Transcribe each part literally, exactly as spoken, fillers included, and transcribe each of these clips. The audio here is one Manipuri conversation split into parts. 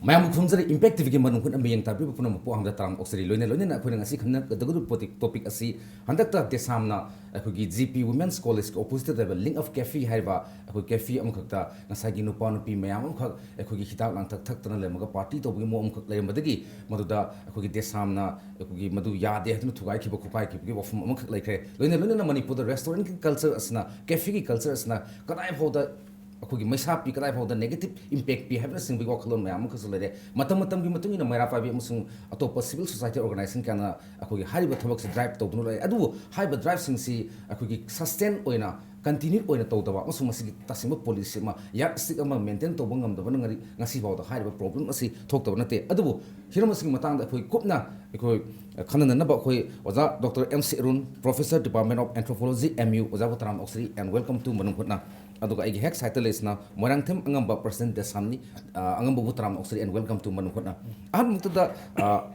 ꯃꯌꯥꯝꯕꯨ ꯈꯨꯔꯨꯝꯖꯔꯤ꯫ ꯏꯝꯄꯦꯛ ꯇꯤꯚꯤꯒꯤ ꯃꯅꯨꯡ ꯍꯨꯠꯅ ꯃꯤꯠꯌꯦꯡ ꯇꯥꯕꯤꯕ ꯄꯨꯝꯅꯃꯛꯄꯨ ꯑꯍꯥꯟꯕꯗ ꯇꯔꯥꯝꯅ ꯑꯣꯛꯆꯔꯤ꯫ ꯂꯣꯏꯅ ꯂꯣꯏꯅꯅ ꯑꯩꯈꯣꯏꯅ ꯉꯁꯤ ꯈꯟꯅꯒꯗꯧꯔꯤꯕ ꯇꯣꯄꯤꯛ ꯑꯁꯤ ꯍꯟꯗꯛꯇ ꯗꯦꯁꯥꯝꯅ ꯑꯩꯈꯣꯏꯒꯤ ꯖꯤ ꯄꯤ ꯋꯨꯃꯦꯟꯁ ꯀꯣꯂꯦꯖꯀꯤ ꯑꯣꯄꯣꯖꯤꯠꯇ ꯂꯩꯕ ꯂꯤꯡ ꯑꯞ ꯀꯦꯐꯦ ꯍꯥꯏꯔꯤꯕ ꯑꯩꯈꯣꯏ ꯀꯦꯐꯦ ꯑꯃꯈꯛꯇ ꯉꯁꯥꯏꯒꯤ ꯅꯨꯄꯥ ꯅꯨꯄꯤ ꯃꯌꯥꯝ ꯑꯃꯈꯛ ꯑꯩꯈꯣꯏꯒꯤ ꯍꯤꯗꯥꯛ ꯂꯥꯡꯊꯛ ꯊꯛꯇꯅ ꯂꯩꯔꯝꯃꯒ ꯄꯥꯔꯇꯤ ꯇꯧꯕꯒꯤ ꯃꯑꯣꯡ ꯑꯃꯈꯛ ꯂꯩꯔꯝꯕꯗꯒꯤ ꯃꯗꯨꯗ ꯑꯩꯈꯣꯏꯒꯤ ꯗꯦꯁꯥꯝꯅ ꯑꯩꯈꯣꯏꯒꯤ ꯃꯗꯨ ꯌꯥꯗꯦ ꯍꯥꯏꯗꯨꯅ ꯊꯨꯒꯥꯏꯈꯤꯕ ꯈꯣꯀꯥꯏꯈꯤꯕꯒꯤ ꯋꯥꯐꯝ ꯑꯃꯈꯛ ꯂꯩꯈ꯭ꯔꯦ꯫ ꯂꯣꯏꯅ ꯂꯣꯏꯅꯅ ꯃꯅꯤꯄꯨꯔꯗ ꯔꯦꯁꯇꯨꯔꯦꯟꯠꯀꯤ ꯀꯜꯆꯔ ꯑꯁꯤꯅ, ꯀꯦꯐꯦꯒꯤ ꯀꯜꯆꯔ ꯑꯁꯤꯅ ꯀꯗꯥꯏ ꯐꯥꯎꯗ ꯑꯩꯈꯣꯏꯒꯤ ꯃꯩꯁꯥ ꯄꯤ, ꯀꯗꯥꯏ ꯐꯥꯎꯗ ꯅꯦꯒꯦꯇꯤꯚ ꯏꯝꯄꯦꯛ ꯄꯤ ꯍꯥꯏꯕꯅꯆꯤꯡꯕꯒꯤ ꯋꯥꯈꯜꯂꯣꯟ ꯃꯌꯥꯝ ꯑꯃꯈꯛꯁꯨ ꯂꯩꯔꯦ꯫ ꯃꯇꯝ ꯃꯇꯝꯒꯤ ꯃꯇꯨꯡ ꯏꯟꯅ ꯃꯩꯔꯥ ꯄꯥꯏꯕꯤ ꯑꯃꯁꯨꯡ ꯑꯇꯣꯞꯄ ꯁꯤꯚꯤꯜ ꯁꯣꯁꯥꯏꯇꯤ ꯑꯣꯔꯒꯅꯥꯏꯖꯦꯁꯟ ꯀꯌꯥꯅ ꯑꯩꯈꯣꯏꯒꯤ ꯍꯥꯏꯔꯤꯕ ꯊꯕꯛꯁꯤ ꯗ꯭ꯔꯥꯏꯚ ꯇꯧꯗꯨꯅ ꯂꯩ꯫ ꯑꯗꯨꯕꯨ ꯍꯥꯏꯔꯤꯕ ꯗ꯭ꯔꯥꯏꯚꯁꯤꯡꯁꯤ ꯑꯩꯈꯣꯏꯒꯤ ꯁꯁꯇꯦꯟ ꯑꯣꯏꯅ, ꯀꯟꯇꯤꯅ꯭ꯌꯨ ꯑꯣꯏꯅ ꯇꯧꯗꯕ ꯑꯃꯁꯨꯡ ꯃꯁꯤꯒꯤ ꯇꯁꯦꯡꯕ ꯄꯣꯂꯤꯁꯤ ꯑꯃ, ꯌꯥꯔꯗ ꯁ꯭ꯇꯤꯛ ꯑꯃ ꯃꯦꯟꯇꯦꯟ ꯇꯧꯕ ꯉꯝꯗꯕꯅ ꯉꯔꯤ-, ꯉꯁꯤ ꯐꯥꯎꯗ ꯍꯥꯏꯔꯤꯕ ꯄ꯭ꯔꯣꯕ꯭ꯂꯦꯝ ꯑꯁꯤ ꯊꯣꯛꯇꯕ ꯅꯠꯇꯦ꯫ ꯑꯗꯨꯕꯨ ꯍꯤꯔꯝ ꯑꯁꯤꯒꯤ ꯃꯇꯥꯡꯗ ꯑꯩꯈꯣꯏ ꯀꯨꯞꯅ ꯑꯩꯈꯣꯏ ꯈꯟꯅꯅꯅꯕ ꯑꯩꯈꯣꯏ ꯑꯣꯖꯥ doctor M C Arun, Professor, Department of Anthropology, M U, ꯑꯣꯖꯥꯕꯨ ꯇꯔꯥꯝꯅ ꯑꯣꯛꯆꯔꯤ and welcome to ꯃꯅꯨꯡ ꯍꯨꯠꯅ꯫ ꯑꯗꯨꯒ ꯑꯩꯒꯤ ꯍꯦꯛ ꯁꯥꯏꯠꯇ ꯂꯩꯔꯤꯁꯤꯅ ꯃꯣꯏꯔꯥꯡꯊꯦꯝ ꯑꯉꯝꯕ, President ꯗꯦꯁꯥꯝꯅꯤ꯫ ꯑ, ꯑꯉꯝꯕꯕꯨ ꯇꯔꯥꯝꯅ ꯑꯣꯛꯆꯔꯤ and welcome to ꯃꯅꯨꯡ ꯍꯨꯠꯅ꯫ ꯑꯍꯥꯟꯕꯃꯛꯇꯗ, ꯑ,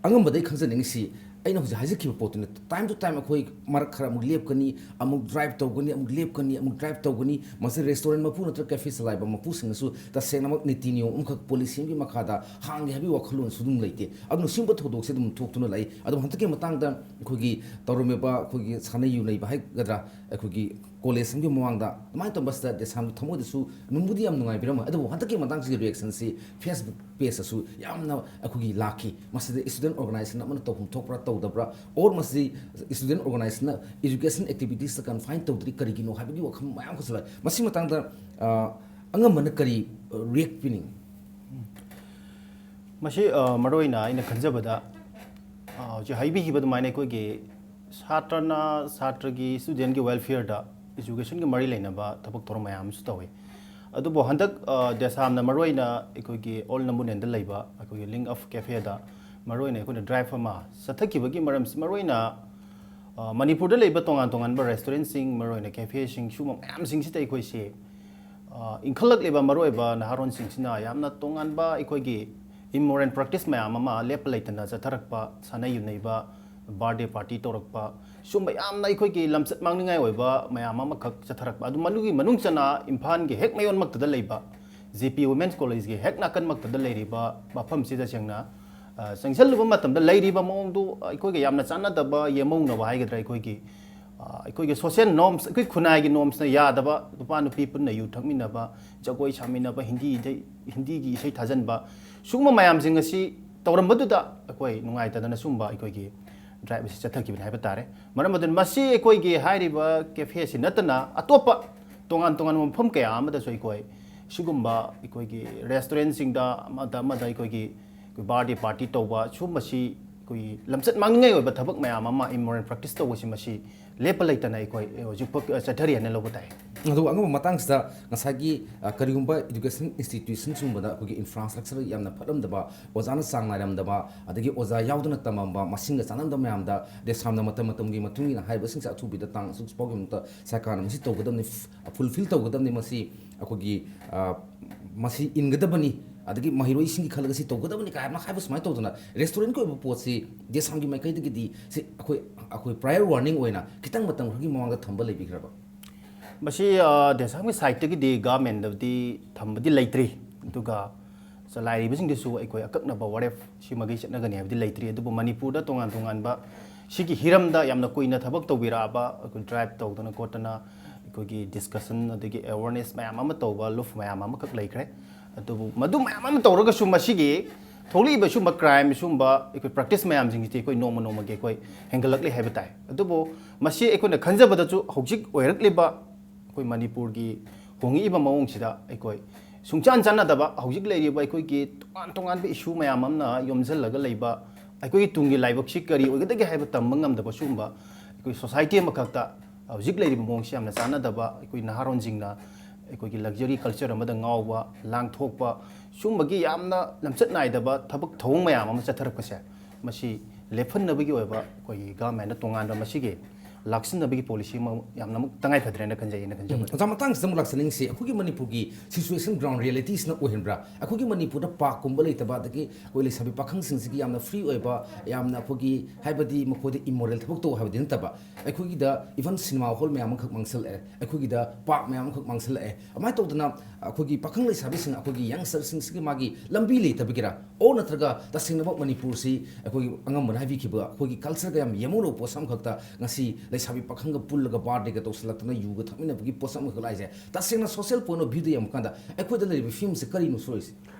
ꯑꯉꯝꯕꯗ ꯑꯩ ꯈꯪꯖꯅꯤꯡꯉꯤꯁꯤ, ꯑꯩꯅ ꯍꯧꯖꯤꯛ ꯍꯥꯏꯖꯈꯤꯕ ꯄꯣꯠꯇꯨꯅꯤ꯫ Time to time ꯑꯩꯈꯣꯏ ꯃꯔꯛ ꯈꯔ ꯑꯃꯨꯛ ꯂꯦꯞꯀꯅꯤ, ꯑꯃꯨꯛ ꯗ꯭ꯔꯥꯏꯚ ꯇꯧꯒꯅꯤ, ꯑꯃꯨꯛ ꯂꯦꯞꯀꯅꯤ, ꯑꯃꯨꯛ ꯗ꯭ꯔꯥꯏꯚ ꯇꯧꯒꯅꯤ꯫ ꯃꯁꯤ ꯔꯦꯁꯇꯨꯔꯦꯟ ꯃꯄꯨ ꯅꯠꯇ꯭ꯔꯒ ꯀꯦꯐꯦ ꯆꯂꯥꯏꯕ ꯃꯄꯨꯁꯤꯡꯅꯁꯨ ꯇꯁꯦꯡꯅꯃꯛ ꯅꯤꯇꯤ ꯅꯤꯌꯣꯝ ꯑꯃꯈꯛ, ꯄꯣꯂꯤꯁꯤ ꯑꯃꯒꯤ ꯃꯈꯥꯗ ꯍꯥꯡꯒꯦ ꯍꯥꯏꯕꯒꯤ ꯋꯥꯈꯜꯂꯣꯟꯁꯨ ꯑꯗꯨꯝ ꯂꯩꯇꯦ꯫ ꯑꯗꯨꯅ ꯁꯤꯒꯨꯝꯕ ꯊꯧꯗꯣꯛꯁꯦ ꯑꯗꯨꯝ ꯊꯣꯛꯇꯨꯅ ꯂꯩ꯫ ꯑꯗꯨꯝ ꯍꯟꯗꯛꯀꯤ ꯃꯇꯥꯡꯗ ꯑꯩꯈꯣꯏꯒꯤ ꯇꯧꯔꯝꯃꯤꯕ ꯑꯩꯈꯣꯏꯒꯤ ꯁꯥꯟꯅ ꯌꯨ ꯅꯩꯕ ꯍꯥꯏꯒꯗ꯭ꯔꯥ, ꯑꯩꯈꯣꯏꯒꯤ ꯀꯣꯂꯦꯖ ꯑꯃꯒꯤ ꯃꯃꯥꯡꯗ ꯑꯗꯨꯃꯥꯏꯅ ꯇꯧꯕꯁꯤꯗ ꯗꯦꯁꯥꯝꯒꯤ ꯊꯃꯣꯏꯗꯁꯨ ꯅꯨꯡꯕꯨꯗꯤ ꯌꯥꯝ ꯅꯨꯡꯉꯥꯏꯕꯤꯔꯝꯃꯣꯏ꯫ ꯑꯗꯨꯕꯨ ꯍꯟꯗꯛꯀꯤ ꯃꯇꯥꯡꯁꯤꯒꯤ ꯔꯤꯌꯦꯛꯁꯟꯁꯤ Facebook ꯄꯦꯖꯇꯁꯨ ꯌꯥꯝꯅ ꯑꯩꯈꯣꯏꯒꯤ ꯂꯥꯛꯈꯤ꯫ ꯃꯁꯤꯗ ꯁ꯭ꯇꯨꯗꯦꯟꯠ ꯑꯣꯔꯒꯅꯥꯏꯖꯦꯁꯟ ꯑꯃꯅ ꯇꯧꯐꯝ ꯊꯣꯛꯄ꯭ꯔꯥ ꯇꯧꯗꯕ꯭ꯔꯥ, ꯑꯣꯔ ꯃꯁꯤ ꯁ꯭ꯇꯨꯗꯦꯟꯠ ꯑꯣꯔꯒꯅꯥꯏꯖꯦꯁꯟꯅ ꯏꯖꯨꯀꯦꯁꯟ ꯑꯦꯛꯇꯤꯚꯤꯇꯤꯁꯇ ꯀꯟꯐꯥꯏꯟ ꯇꯧꯗ꯭ꯔꯤ ꯀꯔꯤꯒꯤꯅꯣ ꯍꯥꯏꯕꯒꯤ ꯋꯥꯐꯝ ꯃꯌꯥꯝ ꯑꯃꯁꯨ ꯂꯥꯛꯏ꯫ ꯃꯁꯤ ꯃꯇꯥꯡꯗ, ꯑ, ꯑꯉꯝꯕꯅ ꯀꯔꯤ, ꯑ, ꯔꯤꯌꯦꯛ ꯄꯤꯅꯤꯡꯉꯤ? ꯃꯁꯤ, ꯑ, ꯃꯔꯨꯑꯣꯏꯅ ꯑꯩꯅ ꯈꯟꯖꯕꯗ, ꯑ, ꯍꯧꯖꯤꯛ ꯍꯥꯏꯕꯤꯈꯤꯕ ꯑꯗꯨꯃꯥꯏꯅ ꯑꯩꯈꯣꯏꯒꯤ ꯁꯥꯇ꯭ꯔꯅ, ꯁꯥꯇ꯭ꯔꯒꯤ, ꯁ꯭ꯇꯨꯗꯦꯟꯠꯀꯤ ꯋꯦꯜꯐꯤꯌꯔꯗ, ꯏꯖꯨꯀꯦꯁꯟꯒꯤ ꯃꯔꯤ ꯂꯩꯅꯕ ꯊꯕꯛ ꯊꯧꯔꯝ ꯃꯌꯥꯝ ꯑꯃꯁꯨ ꯇꯧꯏ꯫ ꯑꯗꯨꯕꯨ ꯍꯟꯗꯛ, ꯑ, ꯗꯦꯁꯥꯝꯅ ꯃꯔꯨꯑꯣꯏꯅ ꯑꯩꯈꯣꯏꯒꯤ ꯑꯣꯜ ꯅꯝꯕꯨꯅꯦꯟꯗ ꯂꯩꯕ ꯑꯩꯈꯣꯏꯒꯤ ꯂꯤꯡ ꯑꯞ ꯀꯦꯐꯦꯗ ꯃꯔꯨꯑꯣꯏꯅ ꯑꯩꯈꯣꯏꯅ ꯗ꯭ꯔꯥꯏꯚ ꯑꯃ ꯆꯠꯊꯈꯤꯕꯒꯤ ꯃꯔꯝꯁꯤ, ꯃꯔꯨꯑꯣꯏꯅ, ꯑ, ꯃꯅꯤꯄꯨꯔꯗ ꯂꯩꯕ ꯇꯣꯉꯥꯟ ꯇꯣꯉꯥꯟꯕ ꯔꯦꯁꯇꯨꯔꯦꯟꯠꯁꯤꯡ, ꯃꯔꯨꯑꯣꯏꯅ ꯀꯦꯐꯦꯁꯤꯡ, ꯁꯨꯝꯕ ꯃꯌꯥꯝꯁꯤꯡꯁꯤꯗ ꯑꯩꯈꯣꯏꯁꯤ, ꯑ, ꯏꯟꯈꯠꯂꯛꯂꯤꯕ ꯃꯔꯨꯑꯣꯏꯕ ꯅꯍꯥꯔꯣꯟꯁꯤꯡꯁꯤꯅ ꯌꯥꯝꯅ ꯇꯣꯉꯥꯟꯕ ꯑꯩꯈꯣꯏꯒꯤ ꯏꯝꯃꯣꯔꯦꯜ ꯄ꯭ꯔꯦꯛꯇꯤꯁ ꯃꯌꯥꯝ ꯑꯃ ꯂꯦꯞꯄ ꯂꯩꯇꯅ ꯆꯠꯊꯔꯛꯄ, ꯁꯥꯟꯅ ꯌꯨꯅꯩꯕ, ꯕꯥꯔꯗꯦ ꯄꯥꯔꯇꯤ ꯇꯧꯔꯛꯄ, ꯁꯨꯝꯕ ꯌꯥꯝꯅ ꯑꯩꯈꯣꯏꯒꯤ ꯂꯝꯆꯠ ꯃꯥꯡꯅꯤꯡꯉꯥꯏ ꯑꯣꯏꯕ ꯃꯌꯥꯝ ꯑꯃꯈꯛ ꯆꯠꯊꯔꯛꯄ꯫ ꯑꯗꯨ ꯃꯗꯨꯒꯤ ꯃꯅꯨꯡ ꯆꯟꯅ ꯏꯝꯐꯥꯜꯒꯤ ꯍꯦꯛ ꯃꯌꯣꯟꯃꯛꯇꯗ ꯂꯩꯕ ꯖꯤ ꯄꯤ ꯋꯨꯃꯦꯟꯁ ꯀꯣꯂꯦꯖꯀꯤ ꯍꯦꯛ ꯅꯥꯀꯟꯃꯛꯇꯗ ꯂꯩꯔꯤꯕ ꯃꯐꯝꯁꯤꯗ ꯁꯦꯡꯅ, ꯑ, ꯆꯪꯁꯤꯜꯂꯨꯕ ꯃꯇꯝꯗ ꯂꯩꯔꯤꯕ ꯃꯑꯣꯡꯗꯨ ꯑꯩꯈꯣꯏꯒ ꯌꯥꯝꯅ ꯆꯥꯟꯅꯗꯕ, ꯌꯦꯃꯧꯅꯕ ꯍꯥꯏꯒꯗ꯭ꯔꯥ, ꯑꯩꯈꯣꯏꯒꯤ, ꯑ, ꯑꯩꯈꯣꯏꯒꯤ social norms, ꯑꯩꯈꯣꯏ ꯈꯨꯟꯅꯥꯏꯒꯤ normsꯅ ꯌꯥꯗꯕ, ꯅꯨꯄꯥ ꯅꯨꯄꯤ ꯄꯨꯟꯅ ꯌꯨ ꯊꯛꯃꯤꯟꯅꯕ, ꯖꯒꯣꯏ ꯁꯥꯃꯤꯟꯅꯕ, ꯍꯤꯟꯗꯤ ꯏꯁꯩ, ꯍꯤꯟꯗꯤꯒꯤ ꯏꯁꯩ ꯊꯥꯖꯟꯕ, ꯁꯤꯒꯨꯝꯕ ꯃꯌꯥꯝꯁꯤꯡ ꯑꯁꯤ ꯇꯧꯔꯝꯕꯗꯨꯗ ꯑꯩꯈꯣꯏ ꯅꯨꯡꯉꯥꯏꯇꯗꯅ ꯁꯤꯒꯨꯝꯕ ꯑꯩꯈꯣꯏꯒꯤ drive ꯑꯁꯤ ꯆꯠꯊꯈꯤꯕꯅꯤ ꯍꯥꯏꯕ ꯇꯥꯔꯦ꯫ ꯃꯔꯝ ꯑꯗꯨꯅ ꯃꯁꯤ ꯑꯩꯈꯣꯏꯒꯤ ꯍꯥꯏꯔꯤꯕ cafeꯁꯤ ꯅꯠꯇꯅ ꯑꯇꯣꯞꯄ ꯇꯣꯉꯥꯟ ꯇꯣꯉꯥꯟꯕ ꯃꯐꯝ ꯀꯌꯥ ꯑꯃꯗꯁꯨ ꯑꯩꯈꯣꯏ ꯁꯤꯒꯨꯝꯕ ꯑꯩꯈꯣꯏꯒꯤ restaurantꯁꯤꯡꯗ ꯑꯃꯗ ꯑꯃꯗ ꯑꯩꯈꯣꯏꯒꯤ birthday party ꯇꯧꯕ ꯁꯤꯒꯨꯝꯕꯁꯤ ꯑꯩꯈꯣꯏꯒꯤ ꯂꯝꯆꯠ ꯃꯥꯡꯅꯤꯡꯉꯥꯏ ꯑꯣꯏꯕ ꯊꯕꯛ ꯃꯌꯥꯝ ꯑꯃ immoral practice ꯇꯧꯕꯁꯤ ꯃꯁꯤ ꯂꯦꯞꯄ ꯂꯩꯇꯅ ꯑꯩꯈꯣꯏ ꯍꯧꯖꯤꯛ ꯐꯥꯎ ꯆꯠꯊꯔꯤ ꯍꯥꯏꯅ ꯂꯧꯕ ꯇꯥꯏ꯫ ꯑꯗꯨꯒ ꯑꯉꯝꯕ ꯃꯇꯥꯡꯁꯤꯗ ꯉꯁꯥꯏꯒꯤ, ꯑ, ꯀꯔꯤꯒꯨꯝꯕ education institutionꯁꯤꯡꯒꯨꯝꯕꯗ ꯑꯩꯈꯣꯏꯒꯤ infrastructure ꯌꯥꯝꯅ ꯐꯠꯂꯝꯗꯕ, ꯑꯣꯖꯥꯅ ꯆꯥꯡ ꯅꯥꯏꯔꯝꯗꯕ, ꯑꯗꯒꯤ ꯑꯣꯖꯥ ꯌꯥꯎꯗꯅ ꯇꯝꯃꯝꯕ, ꯃꯁꯤꯡꯒ ꯆꯥꯟꯅꯗꯕ ꯃꯌꯥꯝꯗ ꯗꯦꯁꯥꯝꯅ ꯃꯇꯝ ꯃꯇꯝꯒꯤ ꯃꯇꯨꯡ ꯏꯟꯅ ꯍꯥꯏꯔꯤꯕꯁꯤꯡꯁꯦ ꯑꯊꯨꯕꯤꯗ ꯇꯥꯡ ꯑꯁꯨꯛ ꯐꯥꯎꯒꯤ ꯃꯅꯨꯡꯗ ꯁꯔꯀꯥꯔꯅ ꯃꯁꯤ ꯇꯧꯒꯗꯕꯅꯤ, ꯐ-, fulfill ꯇꯧꯒꯗꯕꯅꯤ, ꯃꯁꯤ ꯑꯩꯈꯣꯏꯒꯤ, ꯑ, ꯃꯁꯤ ꯏꯟꯒꯗꯕꯅꯤ, ꯑꯗꯒꯤ ꯃꯍꯩꯔꯣꯏꯁꯤꯡꯒꯤ ꯈꯜꯂꯒ ꯁꯤ ꯇꯧꯒꯗꯕꯅꯤ ꯀꯥꯏꯅ ꯍꯥꯏꯕ ꯁꯨꯃꯥꯏꯅ ꯇꯧꯗꯅ restaurantꯀꯤ ꯑꯣꯏꯕ ꯄꯣꯠꯁꯤ ꯗꯦꯁꯥꯝꯒꯤ ꯃꯥꯏꯀꯩꯗꯒꯤꯗꯤ ꯁꯤ ꯑꯩꯈꯣꯏ, ꯑꯩꯈꯣꯏ prior warning ꯑꯣꯏꯅ ꯈꯤꯇꯪ ꯃꯇꯝ ꯈꯔꯒꯤ ꯃꯃꯥꯡꯗ ꯊꯝꯕ ꯂꯩꯕꯤꯈ꯭ꯔꯕ? ꯃꯁꯤ, ꯑ, ꯗꯦꯁꯥꯝꯒꯤ sideꯇꯒꯤꯗꯤ governmentꯇꯗꯤ ꯊꯝꯕꯗꯤ ꯂꯩꯇ꯭ꯔꯤ, ꯑꯗꯨꯒ ꯆꯂꯥꯏꯔꯤꯕꯁꯤꯡꯗꯁꯨ ꯑꯩꯈꯣꯏ ꯑꯀꯛꯅꯕ ꯋꯥꯔꯦꯞ ꯁꯤꯃꯒꯤ ꯆꯠꯅꯒꯅꯤ ꯍꯥꯏꯕꯗꯤ ꯂꯩꯇ꯭ꯔꯤ꯫ ꯑꯗꯨꯕꯨ ꯃꯅꯤꯄꯨꯔꯗ ꯇꯣꯉꯥꯟ ꯇꯣꯉꯥꯟꯕ ꯁꯤꯒꯤ ꯍꯤꯔꯝꯗ ꯌꯥꯝꯅ ꯀꯨꯏꯅ ꯊꯕꯛ ꯇꯧꯕꯤꯔꯛꯑꯕ, ꯑꯩꯈꯣꯏ drive ꯇꯧꯗꯅ ꯈꯣꯠꯇꯅ ꯑꯩꯈꯣꯏꯒꯤ discussion ꯑꯗꯒꯤ awareness ꯃꯌꯥꯝ ꯑꯃ ꯇꯧꯕ, ꯂꯨꯞ ꯃꯌꯥꯝ ꯑꯃꯈꯛ ꯂꯩꯈ꯭ꯔꯦ꯫ ꯑꯗꯨꯕꯨ ꯃꯗꯨ ꯃꯌꯥꯝ ꯑꯃ ꯇꯧꯔꯒꯁꯨ ꯃꯁꯤꯒꯤ ꯊꯣꯛꯂꯛꯏꯕ ꯁꯨꯝꯕ crime, ꯁꯨꯝꯕ ꯑꯩꯈꯣꯏ practice ꯃꯌꯥꯝꯁꯤꯡꯁꯤ ꯑꯩꯈꯣꯏ ꯅꯣꯡꯃ ꯅꯣꯡꯃꯒꯤ ꯑꯩꯈꯣꯏ ꯍꯦꯟꯒꯠꯂꯛꯂꯤ ꯍꯥꯏꯕ ꯇꯥꯏ꯫ ꯑꯗꯨꯕꯨ ꯃꯁꯤ ꯑꯩꯈꯣꯏꯅ ꯈꯟꯖꯕꯗꯁꯨ ꯍꯧꯖꯤꯛ ꯑꯣꯏꯔꯛꯂꯤꯕ ꯑꯩꯈꯣꯏ ꯃꯅꯤꯄꯨꯔꯒꯤ ꯍꯣꯡꯉꯛꯏꯕ ꯃꯑꯣꯡꯁꯤꯗ ꯑꯩꯈꯣꯏ ꯁꯨꯡꯆꯥꯟ ꯆꯥꯟꯅꯗꯕ, ꯍꯧꯖꯤꯛ ꯂꯩꯔꯤꯕ ꯑꯩꯈꯣꯏꯒꯤ ꯇꯣꯉꯥꯟ ꯇꯣꯉꯥꯟꯕ issue ꯃꯌꯥꯝ ꯑꯃꯅ ꯌꯣꯝꯁꯤꯜꯂꯒ ꯂꯩꯕ ꯑꯩꯈꯣꯏꯒꯤ ꯇꯨꯡꯒꯤ ꯂꯥꯏꯕꯛꯁꯤ ꯀꯔꯤ ꯑꯣꯏꯒꯗꯒꯦ ꯍꯥꯏꯕ ꯇꯝꯕ ꯉꯝꯗꯕ ꯁꯤꯒꯨꯝꯕ ꯑꯩꯈꯣꯏ society ꯑꯃꯈꯛꯇ ꯍꯧꯖꯤꯛ ꯂꯩꯔꯤꯕ ꯃꯑꯣꯡꯁꯤ ꯌꯥꯝꯅ ꯆꯥꯟꯅꯗꯕ, ꯑꯩꯈꯣꯏ ꯅꯍꯥꯔꯣꯟꯁꯤꯡꯅ ꯑꯩꯈꯣꯏꯒꯤ luxury culture ꯑꯃꯗ ꯉꯥꯎꯕ, ꯂꯥꯡꯊꯣꯛꯄ, ꯁꯨꯝꯕꯒꯤ ꯌꯥꯝꯅ ꯂꯝꯆꯠ ꯅꯥꯏꯗꯕ ꯊꯕꯛ ꯊꯧꯑꯣꯡ ꯃꯌꯥꯝ ꯑꯃ ꯆꯠꯊꯔꯛꯄꯁꯦ, ꯃꯁꯤ ꯂꯦꯞꯍꯟꯅꯕꯒꯤ ꯑꯣꯏꯕ ꯑꯩꯈꯣꯏꯒꯤ governmentꯅ ꯇꯣꯉꯥꯟꯕ ꯃꯁꯤꯒꯤ ꯂꯥꯛꯁꯤꯟꯅꯕꯒꯤ ꯄꯣꯂꯤꯁꯤ ꯑꯃ ꯌꯥꯝꯅꯃꯛ ꯇꯉꯥꯏ ꯐꯗ꯭ꯔꯦꯅ ꯈꯟꯖꯩ ꯑꯩꯅ ꯈꯟꯖꯕꯗ꯫ ꯑꯣꯖꯥ, ꯃꯇꯥꯡꯁꯤꯗ ꯑꯃꯨꯛ ꯂꯥꯛꯆꯅꯤꯡꯁꯤ, ꯑꯩꯈꯣꯏꯒꯤ ꯃꯅꯤꯄꯨꯔꯒꯤ ꯁꯤꯆꯨꯋꯦꯁꯟ, ꯒ꯭ꯔꯥꯎꯟ ꯔꯤꯌꯦꯂꯤꯇꯤꯁꯤꯅ ꯑꯣꯏꯍꯟꯕ꯭ꯔꯥ? ꯑꯩꯈꯣꯏꯒꯤ ꯃꯅꯤꯄꯨꯔꯗ ꯄꯥꯔꯛꯀꯨꯝꯕ ꯂꯩꯇꯕ, ꯑꯗꯒꯤ ꯑꯩꯈꯣꯏ ꯂꯩꯁꯥꯕꯤ ꯄꯥꯈꯪꯁꯤꯡꯁꯤꯒꯤ ꯌꯥꯝꯅ ꯐ꯭ꯔꯤ ꯑꯣꯏꯕ, ꯌꯥꯝꯅ ꯑꯩꯈꯣꯏꯒꯤ, ꯍꯥꯏꯕꯗꯤ ꯃꯈꯣꯏꯗ ꯏꯃꯣꯔꯦꯜ ꯊꯕꯛ ꯇꯧ ꯍꯥꯏꯕꯗꯤ ꯅꯠꯇꯕ, ꯑꯩꯈꯣꯏꯒꯤꯗ ꯏꯚꯟ ꯁꯤꯅꯦꯃꯥ ꯍꯣꯜ ꯃꯌꯥꯝ ꯑꯃꯈꯛ ꯃꯥꯡꯁꯜꯂꯛꯑꯦ, ꯑꯩꯈꯣꯏꯒꯤꯗ ꯄꯥꯔꯛ ꯃꯌꯥꯝ ꯑꯃꯈꯛ ꯃꯥꯡꯁꯜꯂꯛꯑꯦ꯫ ꯑꯗꯨꯃꯥꯏꯅ ꯇꯧꯗꯅ ꯑꯩꯈꯣꯏꯒꯤ ꯄꯥꯈꯪ ꯂꯩꯁꯥꯕꯤꯁꯤꯡ, ꯑꯩꯈꯣꯏꯒꯤ ꯌꯪꯁꯇꯔꯁꯤꯡꯁꯤꯒꯤ ꯃꯥꯒꯤ ꯂꯝꯕꯤ ꯂꯩꯇꯕꯒꯤꯔ, ꯑꯣꯔ ꯅꯠꯇ꯭ꯔꯒ ꯇꯁꯦꯡꯅꯃꯛ ꯃꯅꯤꯄꯨꯔꯁꯤ ꯑꯩꯈꯣꯏꯒꯤ ꯑꯉꯝꯕꯅ ꯍꯥꯏꯕꯤꯈꯤꯕ ꯑꯩꯈꯣꯏꯒꯤ ꯀꯜꯆꯔꯒ ꯌꯥꯝ ꯌꯦꯝꯃꯧꯔꯕ ꯄꯣꯠꯁꯛ ꯑꯃꯈꯛꯇ ꯉꯁꯤ ꯂꯩꯁꯥꯕꯤ ꯄꯥꯈꯪꯒ ꯄꯨꯜꯂꯒ ꯕꯥꯔꯗꯦꯒ ꯇꯧꯁꯤꯜꯂꯛꯇꯅ ꯌꯨꯒ ꯊꯛꯃꯤꯟꯅꯕꯒꯤ ꯄꯣꯠꯁꯛ ꯑꯃꯈꯛ ꯂꯥꯛꯏꯁꯦ, ꯇꯁꯦꯡꯅ ꯁꯣꯁꯤꯌꯦꯜ ꯄꯣꯏꯟ ꯑꯣꯐ ꯚ꯭ꯌꯨꯗ ꯌꯦꯡꯕ ꯀꯥꯟꯗ ꯑꯩꯈꯣꯏꯗ ꯂꯩꯔꯤꯕ ꯐꯤꯕꯝꯁꯦ ꯀꯔꯤꯅꯣ ꯁꯣꯏꯔꯤꯁꯦ?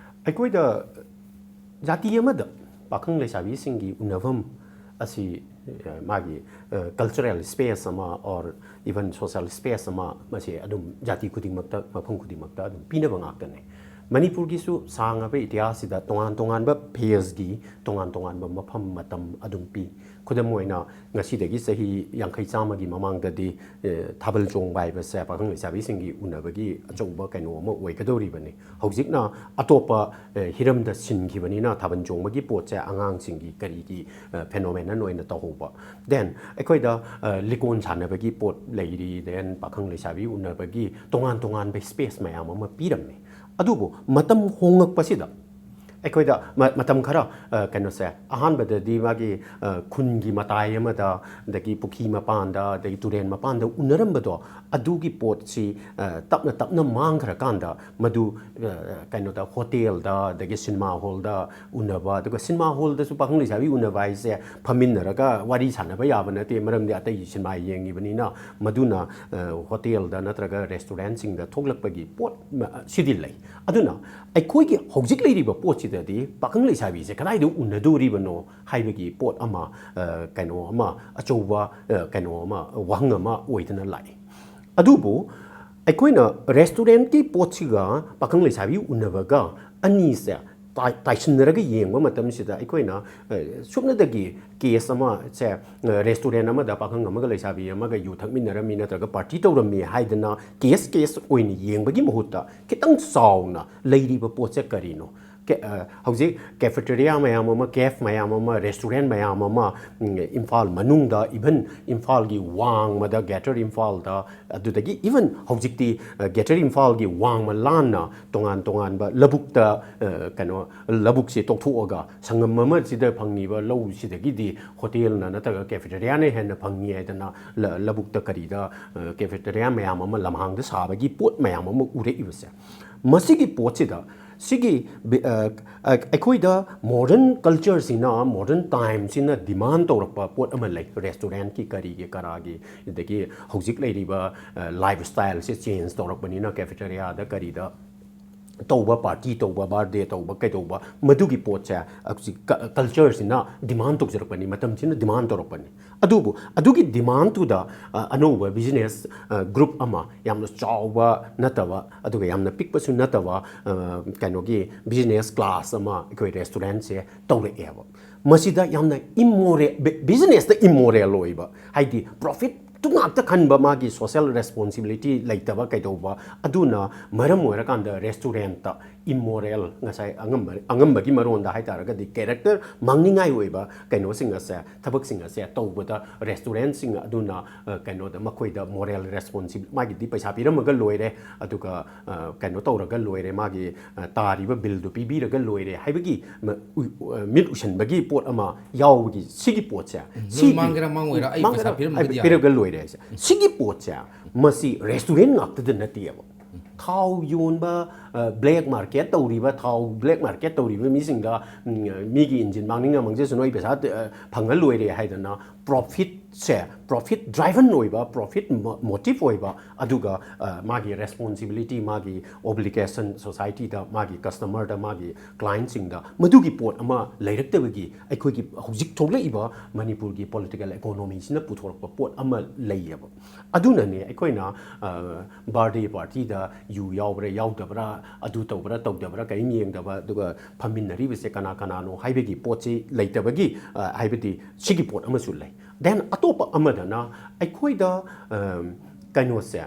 ꯑꯩꯈꯣꯏꯗ ꯖꯥꯇꯤ ꯑꯃꯗ ꯄꯥꯈꯪ ꯂꯩꯁꯥꯕꯤꯁꯤꯡꯒꯤ ꯎꯅꯐꯝ ꯑꯁꯤ, ꯑ, ꯃꯥꯒꯤ ꯀꯜꯆꯔꯦꯜ ꯁ꯭ꯄꯦꯁ ꯑꯃ ꯑꯣꯔ ꯏꯚꯟ ꯁꯣꯁꯤꯌꯦꯜ ꯁ꯭ꯄꯦꯁ ꯑꯃ, ꯃꯁꯤ ꯑꯗꯨꯝ ꯖꯥꯇꯤ ꯈꯨꯗꯤꯡꯃꯛꯇ, ꯃꯐꯝ ꯈꯨꯗꯤꯡꯃꯛꯇ ꯑꯗꯨꯝ ꯄꯤꯅꯕ ꯉꯥꯛꯇꯅꯤ꯫ ꯃꯅꯤꯄꯨꯔꯒꯤꯁꯨ ꯁꯥꯡꯉꯕ ꯏꯇꯤꯍꯥꯁꯁꯤꯗ ꯇꯣꯉꯥꯟ ꯇꯣꯉꯥꯟꯕ ꯐꯦꯖꯀꯤ ꯇꯣꯉꯥꯟ ꯇꯣꯉꯥꯟꯕ ꯃꯐꯝ, ꯃꯇꯝ ꯑꯗꯨꯝ ꯄꯤ꯫ ꯈꯨꯗꯝ ꯑꯣꯏꯅ, ꯉꯁꯤꯗꯒꯤ ꯆꯍꯤ ꯌꯥꯡꯈꯩ ꯆꯥꯝꯃꯒꯤ ꯃꯃꯥꯡꯗꯗꯤ, ꯑꯦ, ꯊꯥꯕꯜ ꯆꯣꯡꯕ ꯍꯥꯏꯕꯁꯦ ꯄꯥꯈꯪ ꯂꯩꯁꯥꯕꯤꯁꯤꯡꯒꯤ ꯎꯅꯕꯒꯤ ꯑꯆꯧꯕ ꯀꯩꯅꯣ ꯑꯃ ꯑꯣꯏꯒꯗꯧꯔꯤꯕꯅꯤ꯫ ꯍꯧꯖꯤꯛꯅ ꯑꯇꯣꯞꯄ, ꯑꯦ, ꯍꯤꯔꯝꯗ ꯁꯤꯟꯈꯤꯕꯅꯤꯅ ꯊꯥꯕꯜ ꯆꯣꯡꯕꯒꯤ ꯄꯣꯠꯁꯦ ꯑꯉꯥꯡꯁꯤꯡꯒꯤ ꯀꯔꯤꯒꯤ, ꯑꯦ, ꯐꯦꯅꯣꯃꯦꯅꯟ ꯑꯣꯏꯅ ꯇꯧꯍꯧꯕ꯫ ꯗꯦꯟ ꯑꯩꯈꯣꯏꯗ, ꯑꯦ, ꯂꯤꯀꯣꯟ ꯁꯥꯟꯅꯕꯒꯤ ꯄꯣꯠ ꯂꯩꯔꯤ, ꯗꯦꯟ ꯄꯥꯈꯪ ꯂꯩꯁꯥꯕꯤ ꯎꯅꯕꯒꯤ ꯇꯣꯉꯥꯟ ꯇꯣꯉꯥꯟꯕ ꯁ꯭ꯄꯦꯁ ꯃꯌꯥꯝ ꯑꯃ ꯄꯤꯔꯝꯃꯤ꯫ ꯑꯗꯨꯕꯨ ꯃꯇꯝ ꯍꯣꯡꯉꯛꯄꯁꯤꯗ ꯑꯩꯈꯣꯏꯗ ꯃ-, ꯃꯇꯝ ꯈꯔ, ꯑ, ꯀꯩꯅꯣꯁꯦ, ꯑꯍꯥꯟꯕꯗꯗꯤ ꯃꯥꯒꯤ, ꯑ, ꯈꯨꯟꯒꯤ ꯃꯇꯥꯏ ꯑꯃꯗ, ꯑꯗꯒꯤ ꯄꯨꯈ꯭ꯔꯤ ꯃꯄꯥꯟꯗ, ꯑꯗꯒꯤ ꯇꯨꯔꯦꯟ ꯃꯄꯥꯟꯗ ꯎꯅꯔꯝꯕꯗꯣ, ꯑꯗꯨꯒꯤ ꯄꯣꯠꯁꯤ, ꯑ, ꯇꯞꯅ ꯇꯞꯅ ꯃꯥꯡꯈ꯭ꯔꯀꯥꯟꯗ ꯃꯗꯨ, ꯑ, ꯀꯩꯅꯣꯗ, ꯍꯣꯇꯦꯜꯗ, ꯑꯗꯒꯤ ꯁꯤꯅꯦꯃꯥ ꯍꯣꯜꯗ ꯎꯅꯕ, ꯑꯗꯨꯒ ꯁꯤꯅꯦꯃꯥ ꯍꯣꯜꯗꯁꯨ ꯄꯥꯈꯪ ꯂꯩꯁꯥꯕꯤ ꯎꯅꯕ ꯍꯥꯏꯁꯦ ꯐꯝꯃꯤꯟꯅꯔꯒ ꯋꯥꯔꯤ ꯁꯥꯟꯅꯕ ꯌꯥꯕ ꯅꯠꯇꯦ, ꯃꯔꯝꯗꯤ ꯑꯇꯩ ꯁꯤꯅꯦꯃꯥ ꯌꯦꯡꯉꯤꯕꯅꯤꯅ꯫ ꯃꯗꯨꯅ, ꯑ, ꯍꯣꯇꯦꯜꯗ ꯅꯠꯇ꯭ꯔꯒ ꯔꯦꯁꯇꯨꯔꯦꯟꯁꯤꯡꯗ ꯊꯣꯛꯂꯛꯄꯒꯤ ꯄꯣꯠ ꯃ-, ꯁꯤꯗꯤ ꯂꯩ꯫ ꯑꯗꯨꯅ ꯑꯩꯈꯣꯏꯒꯤ ꯍꯧꯖꯤꯛ ꯂꯩꯔꯤꯕ ꯄꯣꯠꯁꯤꯗꯗꯤ ꯄꯥꯈꯪ ꯂꯩꯁꯥꯕꯤꯁꯦ ꯀꯗꯥꯏꯗ ꯎꯅꯗꯣꯔꯤꯕꯅꯣ ꯍꯥꯏꯕꯒꯤ ꯄꯣꯠ ꯑꯃ, ꯑ, ꯀꯩꯅꯣ ꯑꯃ, ꯑꯆꯧꯕ, ꯑ, ꯀꯩꯅꯣ ꯑꯃ, ꯋꯥꯍꯪ ꯑꯃ ꯑꯣꯏꯗꯅ ꯂꯥꯛꯏ꯫ ꯑꯗꯨꯕꯨ ꯑꯩꯈꯣꯏꯅ ꯔꯦꯁꯇꯨꯔꯦꯟꯠꯀꯤ ꯄꯣꯠꯁꯤꯒ ꯄꯥꯈꯪ ꯂꯩꯁꯥꯕꯤ ꯎꯅꯕꯒ ꯑꯅꯤꯁꯦ ꯇꯥꯏ-, ꯇꯥꯏꯁꯤꯟꯅꯔꯒ ꯌꯦꯡꯕ ꯃꯇꯝꯁꯤꯗ ꯑꯩꯈꯣꯏꯅ, ꯑ, ꯁꯨꯞꯅꯗꯒꯤ ꯀꯦꯁ ꯑꯃ ꯁꯦ, ꯑ, ꯔꯦꯁꯇꯨꯔꯦꯟ ꯑꯃꯗ ꯄꯥꯈꯪ ꯑꯃꯒ ꯂꯩꯁꯥꯕꯤ ꯑꯃꯒ ꯌꯨ ꯊꯛꯃꯤꯟꯅꯔꯝꯃꯤ ꯅꯠꯇ꯭ꯔꯒ ꯄꯥꯔꯇꯤ ꯇꯧꯔꯝꯃꯤ ꯍꯥꯏꯗꯅ ꯀꯦꯁ ꯀꯦꯁ ꯑꯣꯏꯅ ꯌꯦꯡꯕꯒꯤ ꯃꯍꯨꯠꯇ ꯈꯤꯇꯪ ꯆꯥꯎꯅ ꯂꯩꯔꯤꯕ ꯄꯣꯠꯁꯦ ꯀꯔꯤꯅꯣ? ꯍꯧꯖꯤꯛ cafeteria ꯃꯌꯥꯝ ꯑꯃ, cafe ꯃꯌꯥꯝ ꯑꯃ, restaurant ꯃꯌꯥꯝ ꯑꯃ ꯏꯝꯐꯥꯜ ꯃꯅꯨꯡꯗ, even ꯏꯝꯐꯥꯜꯒꯤ ꯋꯥꯡꯃꯗ, greater ꯏꯝꯐꯥꯜꯗ, ꯑꯗꯨꯗꯒꯤ even ꯍꯧꯖꯤꯛꯇꯤ greater ꯏꯝꯐꯥꯜꯒꯤ ꯋꯥꯡꯃ ꯂꯥꯟꯅ ꯇꯣꯉꯥꯟ ꯇꯣꯉꯥꯟꯕ ꯂꯧꯕꯨꯛꯇ, ꯀꯩꯅꯣ, ꯂꯧꯕꯨꯛꯁꯦ ꯇꯣꯛꯊꯣꯛꯑꯒ ꯁꯪꯉꯝ ꯑꯃꯁꯤꯗ ꯐꯪꯉꯤꯕ ꯂꯧꯁꯤꯗꯒꯤꯗꯤ ꯍꯣꯇꯦꯜꯅ ꯅꯠꯇ꯭ꯔꯒ cafeteriaꯅ ꯍꯦꯟꯅ ꯐꯪꯉꯤ ꯍꯥꯏꯗꯅ ꯂꯧꯕꯨꯛꯇ ꯀꯔꯤꯗ cafeteria ꯃꯌꯥꯝ ꯑꯃ ꯂꯝꯍꯥꯡꯗ ꯁꯥꯕꯒꯤ ꯄꯣꯠ ꯃꯌꯥꯝ ꯑꯃ ꯎꯔꯛꯏꯕꯁꯦ꯫ ꯃꯁꯤꯒꯤ ꯄꯣꯠꯁꯤꯗ, ꯁꯤꯒꯤ ꯑꯩꯈꯣꯏꯗ modern cultureꯁꯤꯅ, modern timeꯁꯤꯅ demand ꯇꯧꯔꯛꯄ ꯄꯣꯠ ꯑꯃ ꯂꯩ꯫ Restaurantꯀꯤ, ꯀꯔꯤꯒꯤ, ꯀꯔꯥꯒꯤ, ꯑꯗꯒꯤ ꯍꯧꯖꯤꯛ ꯂꯩꯔꯤꯕ lifestyleꯁꯦ change ꯇꯧꯔꯛꯄꯅꯤꯅ, cafeteriaꯗ ꯀꯔꯤꯗ ꯇꯧꯕ, party ꯇꯧꯕ, birthday ꯇꯧꯕ, ꯀꯩꯗꯧꯕ, ꯃꯗꯨꯒꯤ ꯄꯣꯠꯁꯦ ꯍꯧꯖꯤꯛ cultureꯁꯤꯅ demand ꯇꯧꯖꯔꯛꯄꯅꯤ, ꯃꯇꯝꯁꯤꯅ demand ꯇꯧꯔꯛꯄꯅꯤ꯫ ꯑꯗꯨꯕꯨ ꯑꯗꯨꯒꯤ demandꯗꯨꯗ ꯑꯅꯧꯕ business group ꯑꯃ, ꯌꯥꯝꯅ ꯆꯥꯎꯕ ꯅꯠꯇꯕ ꯑꯗꯨꯒ ꯌꯥꯝꯅ ꯄꯤꯛꯄꯁꯨ ꯅꯠꯇꯕ, ꯀꯩꯅꯣꯒꯤ business class ꯑꯃ ꯑꯩꯈꯣꯏ restaurantꯁꯦ ꯇꯧꯔꯛꯑꯦꯕ꯫ ꯃꯁꯤꯗ ꯌꯥꯝꯅ immoral, businessꯇ immoral ꯑꯣꯏꯕ, ꯍꯥꯏꯗꯤ profitꯇꯨ ꯉꯥꯛꯇ ꯈꯟꯕ, ꯃꯥꯒꯤ social responsibility ꯂꯩꯇꯕ ꯀꯩꯗꯧꯕ, ꯑꯗꯨꯅ ꯃꯔꯝ ꯑꯣꯏꯔꯀꯥꯟꯗ restaurantꯇ immoral, ꯉꯁꯥꯏ ꯑꯉꯝꯕ, ꯑꯉꯝꯕꯒꯤ ꯃꯔꯣꯟꯗ ꯍꯥꯏꯇꯥꯔꯒꯗꯤ character ꯃꯥꯡꯅꯤꯡꯉꯥꯏ ꯑꯣꯏꯕ ꯀꯩꯅꯣꯁꯤꯡ ꯑꯁꯦ, ꯊꯕꯛꯁꯤꯡ ꯑꯁꯦ ꯇꯧꯕꯗ restaurantꯁꯤꯡ ꯑꯗꯨꯅ ꯀꯩꯅꯣꯗ, ꯃꯈꯣꯏꯗ moral responsibility, ꯃꯥꯒꯤꯗꯤ ꯄꯩꯁꯥ ꯄꯤꯔꯝꯃꯒ ꯂꯣꯏꯔꯦ, ꯑꯗꯨꯒ ꯀꯩꯅꯣ ꯇꯧꯔꯒ ꯂꯣꯏꯔꯦ, ꯃꯥꯒꯤ ꯇꯥꯔꯤꯕ billꯗꯨ ꯄꯤꯕꯤꯔꯒ ꯂꯣꯏꯔꯦ ꯍꯥꯏꯕꯒꯤ ꯃꯤꯠ ꯎꯏꯁꯟꯕꯒꯤ ꯄꯣꯠ ꯑꯃ ꯌꯥꯎꯕꯒꯤ, ꯁꯤꯒꯤ ꯄꯣꯠꯁꯦ, ꯁꯤꯒꯤ ꯃꯥꯡꯒꯦꯔꯥ ꯃꯥꯡꯉꯣꯏꯔꯥ ꯑꯩ ꯄꯩꯁꯥ ꯄꯤꯔꯝꯃꯒꯗꯤ ꯌꯥꯔꯦ꯫ ꯄꯤꯔꯒ ꯂꯣꯏꯔꯦ ꯍꯥꯏꯁꯦ꯫ ꯁꯤꯒꯤ ꯄꯣꯠꯁꯦ ꯃꯁꯤ restaurant ꯉꯥꯛꯇꯗ ꯅꯠꯇꯦꯕ꯫ ꯊꯥꯎ ꯌꯣꯟꯕ, black market ꯇꯧꯔꯤꯕ, ꯊꯥꯎ black market ꯇꯧꯔꯤꯕ ꯃꯤꯁꯤꯡꯗ, ꯃꯤꯒꯤ engine ꯃꯥꯡꯅꯤꯡꯉ ꯃꯥꯡꯖꯁꯅꯨ, ꯑꯩ ꯄꯩꯁꯥ ꯐꯪꯉ ꯂꯣꯏꯔꯦ ꯍꯥꯏꯗꯅ profitꯁꯦ, profit driven ꯑꯣꯏꯕ, profit motive ꯑꯣꯏꯕ, ꯑꯗꯨꯒ ꯃꯥꯒꯤ responsibility, ꯃꯥꯒꯤ obligation societyꯗ, ꯃꯥꯒꯤ customerꯗ, ꯃꯥꯒꯤ clientꯁꯤꯡꯗ ꯃꯗꯨꯒꯤ ꯄꯣꯠ ꯑꯃ ꯂꯩꯔꯛꯇꯕꯒꯤ ꯑꯩꯈꯣꯏꯒꯤ ꯍꯧꯖꯤꯛ ꯊꯣꯛꯂꯛꯏꯕ ꯃꯅꯤꯄꯨꯔꯒꯤ political economyꯁꯤꯅ ꯄꯨꯊꯣꯔꯛꯄ ꯄꯣꯠ ꯑꯃ ꯂꯩꯌꯦꯕ꯫ ꯑꯗꯨꯅꯅꯦ ꯑꯩꯈꯣꯏꯅ birthday partyꯗ ꯌꯨ ꯌꯥꯎꯕ꯭ꯔꯥ ꯌꯥꯎꯗꯕ꯭ꯔꯥ, ꯑꯗꯨ ꯇꯧꯕ꯭ꯔꯥ ꯇꯧꯗꯕ꯭ꯔꯥ ꯀꯔꯤꯝ ꯌꯦꯡꯗꯕ, ꯑꯗꯨꯒ ꯐꯝꯃꯤꯟꯅꯔꯤꯕꯁꯦ ꯀꯅꯥ ꯀꯅꯥꯅꯣ ꯍꯥꯏꯕꯒꯤ ꯄꯣꯠꯁꯤ ꯂꯩꯇꯕꯒꯤ, ꯍꯥꯏꯕꯗꯤ ꯁꯤꯒꯤ ꯄꯣꯠ ꯑꯃꯁꯨ ꯂꯩ꯫ Then ꯑꯇꯣꯞꯄ ꯑꯃꯗꯅ ꯑꯩꯈꯣꯏꯗ ꯀꯩꯅꯣꯁꯦ,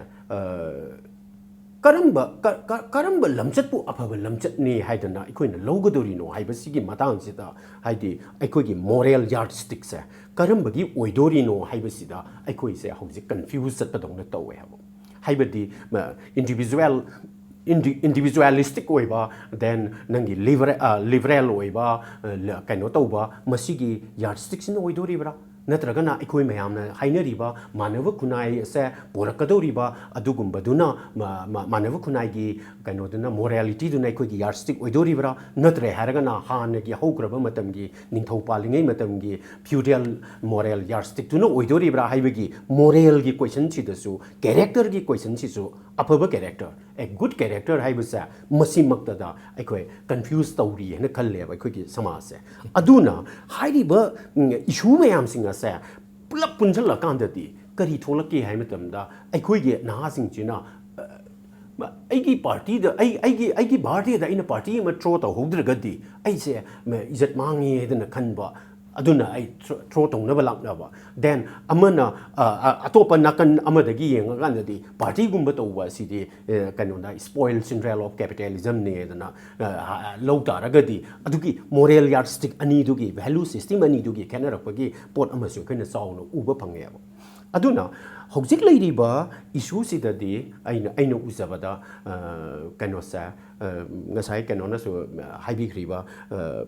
ꯀꯔꯝꯕ ꯀ- ꯀ- ꯀꯔꯝꯕ ꯂꯝꯆꯠꯄꯨ ꯑꯐꯕ ꯂꯝꯆꯠꯅꯤ ꯍꯥꯏꯗꯅ ꯑꯩꯈꯣꯏꯅ ꯂꯧꯒꯗꯧꯔꯤꯅꯣ ꯍꯥꯏꯕꯁꯤꯒꯤ ꯃꯇꯥꯡꯁꯤꯗ, ꯍꯥꯏꯗꯤ ꯑꯩꯈꯣꯏꯒꯤ ꯃꯣꯔꯦꯜ ꯌꯥꯔꯠꯁ꯭ꯇꯤꯛꯁꯦ ꯀꯔꯝꯕꯒꯤ ꯑꯣꯏꯗꯣꯔꯤꯅꯣ ꯍꯥꯏꯕꯁꯤꯗ ꯑꯩꯈꯣꯏꯁꯦ ꯍꯧꯖꯤꯛ ꯀꯟꯐ꯭ꯌꯨꯁ ꯆꯠꯄꯗꯧꯅ ꯇꯧꯋꯦ ꯍꯥꯏꯕ꯫ ꯍꯥꯏꯕꯗꯤ ꯏꯟꯗꯤꯕꯤꯖꯨꯋꯦꯜ ꯏꯟꯗꯤꯕꯤꯖꯨꯋꯦꯂꯤꯁꯇꯤꯛ ꯑꯣꯏꯕ, ꯗꯦꯟ ꯅꯪꯒꯤ ꯂꯤꯕꯔꯦ ꯂꯤꯕꯔꯦꯜ ꯑꯣꯏꯕ, ꯑ, ꯂ- ꯀꯩꯅꯣ ꯇꯧꯕ, ꯃꯁꯤꯒꯤ ꯌꯥꯔꯠꯁ꯭ꯇꯤꯛꯁꯤꯅ ꯑꯣꯏꯗꯣꯔꯤꯕ꯭ꯔꯥ? ꯅꯠꯇ꯭ꯔꯒꯅ ꯑꯩꯈꯣꯏ ꯃꯌꯥꯝꯅ ꯍꯥꯏꯅꯔꯤꯕ ꯃꯥꯟꯅꯕ ꯈꯨꯟꯅꯥꯏ ꯑꯁꯦ ꯄꯣꯔꯛꯀꯗꯧꯔꯤꯕ ꯑꯗꯨꯒꯨꯝꯕꯗꯨꯅ, ꯃ- ꯃ- ꯃꯥꯟꯅꯕ ꯈꯨꯟꯅꯥꯏꯒꯤ ꯀꯩꯅꯣꯗꯨꯅ, ꯃꯣꯔꯦꯂꯤꯇꯤꯗꯨꯅ ꯑꯩꯈꯣꯏꯒꯤ ꯌꯥꯔꯠꯁ꯭ꯇꯤꯛ ꯑꯣꯏꯗꯣꯔꯤꯕ꯭ꯔꯥ? ꯅꯠꯇ꯭ꯔꯦ ꯍꯥꯏꯔꯒꯅ ꯍꯥꯟꯅꯒꯤ ꯍꯧꯈ꯭ꯔꯕ ꯃꯇꯝꯒꯤ, ꯅꯤꯡꯊꯧ ꯄꯥꯜꯂꯤꯉꯩ ꯃꯇꯝꯒꯤ ꯐ꯭ꯌꯨꯗꯦꯜ ꯃꯣꯔꯦꯜ ꯌꯥꯔꯠꯁ꯭ꯇꯤꯛꯇꯨꯅ ꯑꯣꯏꯗꯣꯔꯤꯕ꯭ꯔꯥ ꯍꯥꯏꯕꯒꯤ ꯃꯣꯔꯦꯜꯒꯤ ꯀꯣꯏꯁꯟꯁꯤꯗꯁꯨ, ꯀꯦꯔꯦꯛꯇꯔꯒꯤ ꯀꯣꯏꯁꯟꯁꯤꯁꯨ, ꯑꯐꯕ ꯀꯦꯔꯦꯛꯇꯔ, ꯑꯦ ꯒꯨꯗ ꯀꯦꯔꯦꯛꯇꯔ ꯍꯥꯏꯕꯁꯦ ꯃꯁꯤꯃꯛꯇꯗ ꯑꯩꯈꯣꯏ ꯀꯟꯐ꯭ꯌꯨꯁ ꯇꯧꯔꯤ ꯍꯥꯏꯅ ꯈꯜꯂꯦꯕ ꯑꯩꯈꯣꯏꯒꯤ ꯁꯃꯥꯖꯁꯦ꯫ ꯑꯗꯨꯅ ꯍꯥꯏꯔꯤꯕ ꯏꯁꯨ ꯃꯌꯥꯝꯁꯤꯡ ꯑꯁꯦ ꯄꯨꯂꯞ ꯄꯨꯟꯁꯤꯜꯂꯀꯥꯟꯗꯗꯤ ꯀꯔꯤ ꯊꯣꯛꯂꯛꯀꯦ ꯍꯥꯏꯕ ꯃꯇꯝꯗ, ꯑꯩꯈꯣꯏꯒꯤ ꯅꯍꯥꯁꯤꯡꯁꯤꯅ, ꯑ, ꯑꯩꯒꯤ ꯄꯥꯔꯇꯤꯗ, ꯑꯩ ꯑꯩꯒꯤ ꯑꯩꯒꯤ ꯕꯥꯔꯗꯦꯗ ꯑꯩꯅ ꯄꯥꯔꯇꯤ ꯑꯃ ꯊ꯭ꯔꯣ ꯇꯧꯍꯧꯗ꯭ꯔꯒꯗꯤ ꯑꯩꯁꯦ, ꯃ, ꯏꯖꯠ ꯃꯥꯡꯉꯦ ꯍꯥꯏꯗꯅ ꯈꯟꯕ, ꯑꯗꯨꯅ ꯑꯩ ꯊ꯭ꯔꯣ ꯊ꯭ꯔꯣ ꯇꯧꯅꯕ ꯂꯥꯛꯅꯕ꯫ ꯗꯦꯟ ꯑꯃꯅ, ꯑ, ꯑ, ꯑꯇꯣꯞꯄ ꯅꯥꯀꯟ ꯑꯃꯗꯒꯤ ꯌꯦꯡꯉꯀꯥꯟꯗꯗꯤ ꯄꯥꯔꯇꯤꯒꯨꯝꯕ ꯇꯧꯕ ꯑꯁꯤꯗꯤ, ꯑ, ꯀꯩꯅꯣꯗ, spoil sport of capitalism ꯅꯦꯗꯅ, ꯑ, ꯂꯧ ꯇꯥꯔꯒꯗꯤ ꯑꯗꯨꯒꯤ ꯃꯣꯔꯦꯜ ꯌꯥꯔꯠꯁ꯭ꯇꯤꯛ ꯑꯅꯤꯗꯨꯒꯤ, ꯚꯦꯂꯨ ꯁꯤꯁꯇꯦꯝ ꯑꯅꯤꯗꯨꯒꯤ ꯈꯦꯠꯅꯔꯛꯄꯒꯤ ꯄꯣꯠ ꯑꯃꯁꯨ ꯑꯩꯈꯣꯏꯅ ꯆꯥꯎꯅ ꯎꯕ ꯐꯪꯉꯦꯕ꯫ ꯑꯗꯨꯅ ꯍꯧꯖꯤꯛ ꯂꯩꯔꯤꯕ ꯏꯁꯨꯁꯤꯗꯗꯤ ꯑꯩꯅ ꯑꯩꯅ ꯎꯖꯕꯗ, ꯑ, ꯀꯩꯅꯣꯁꯦ, ꯑ, ꯉꯁꯥꯏ ꯀꯩꯅꯣꯅꯁꯨ ꯍꯥꯏꯕꯤꯈ꯭ꯔꯤꯕ, ꯑ,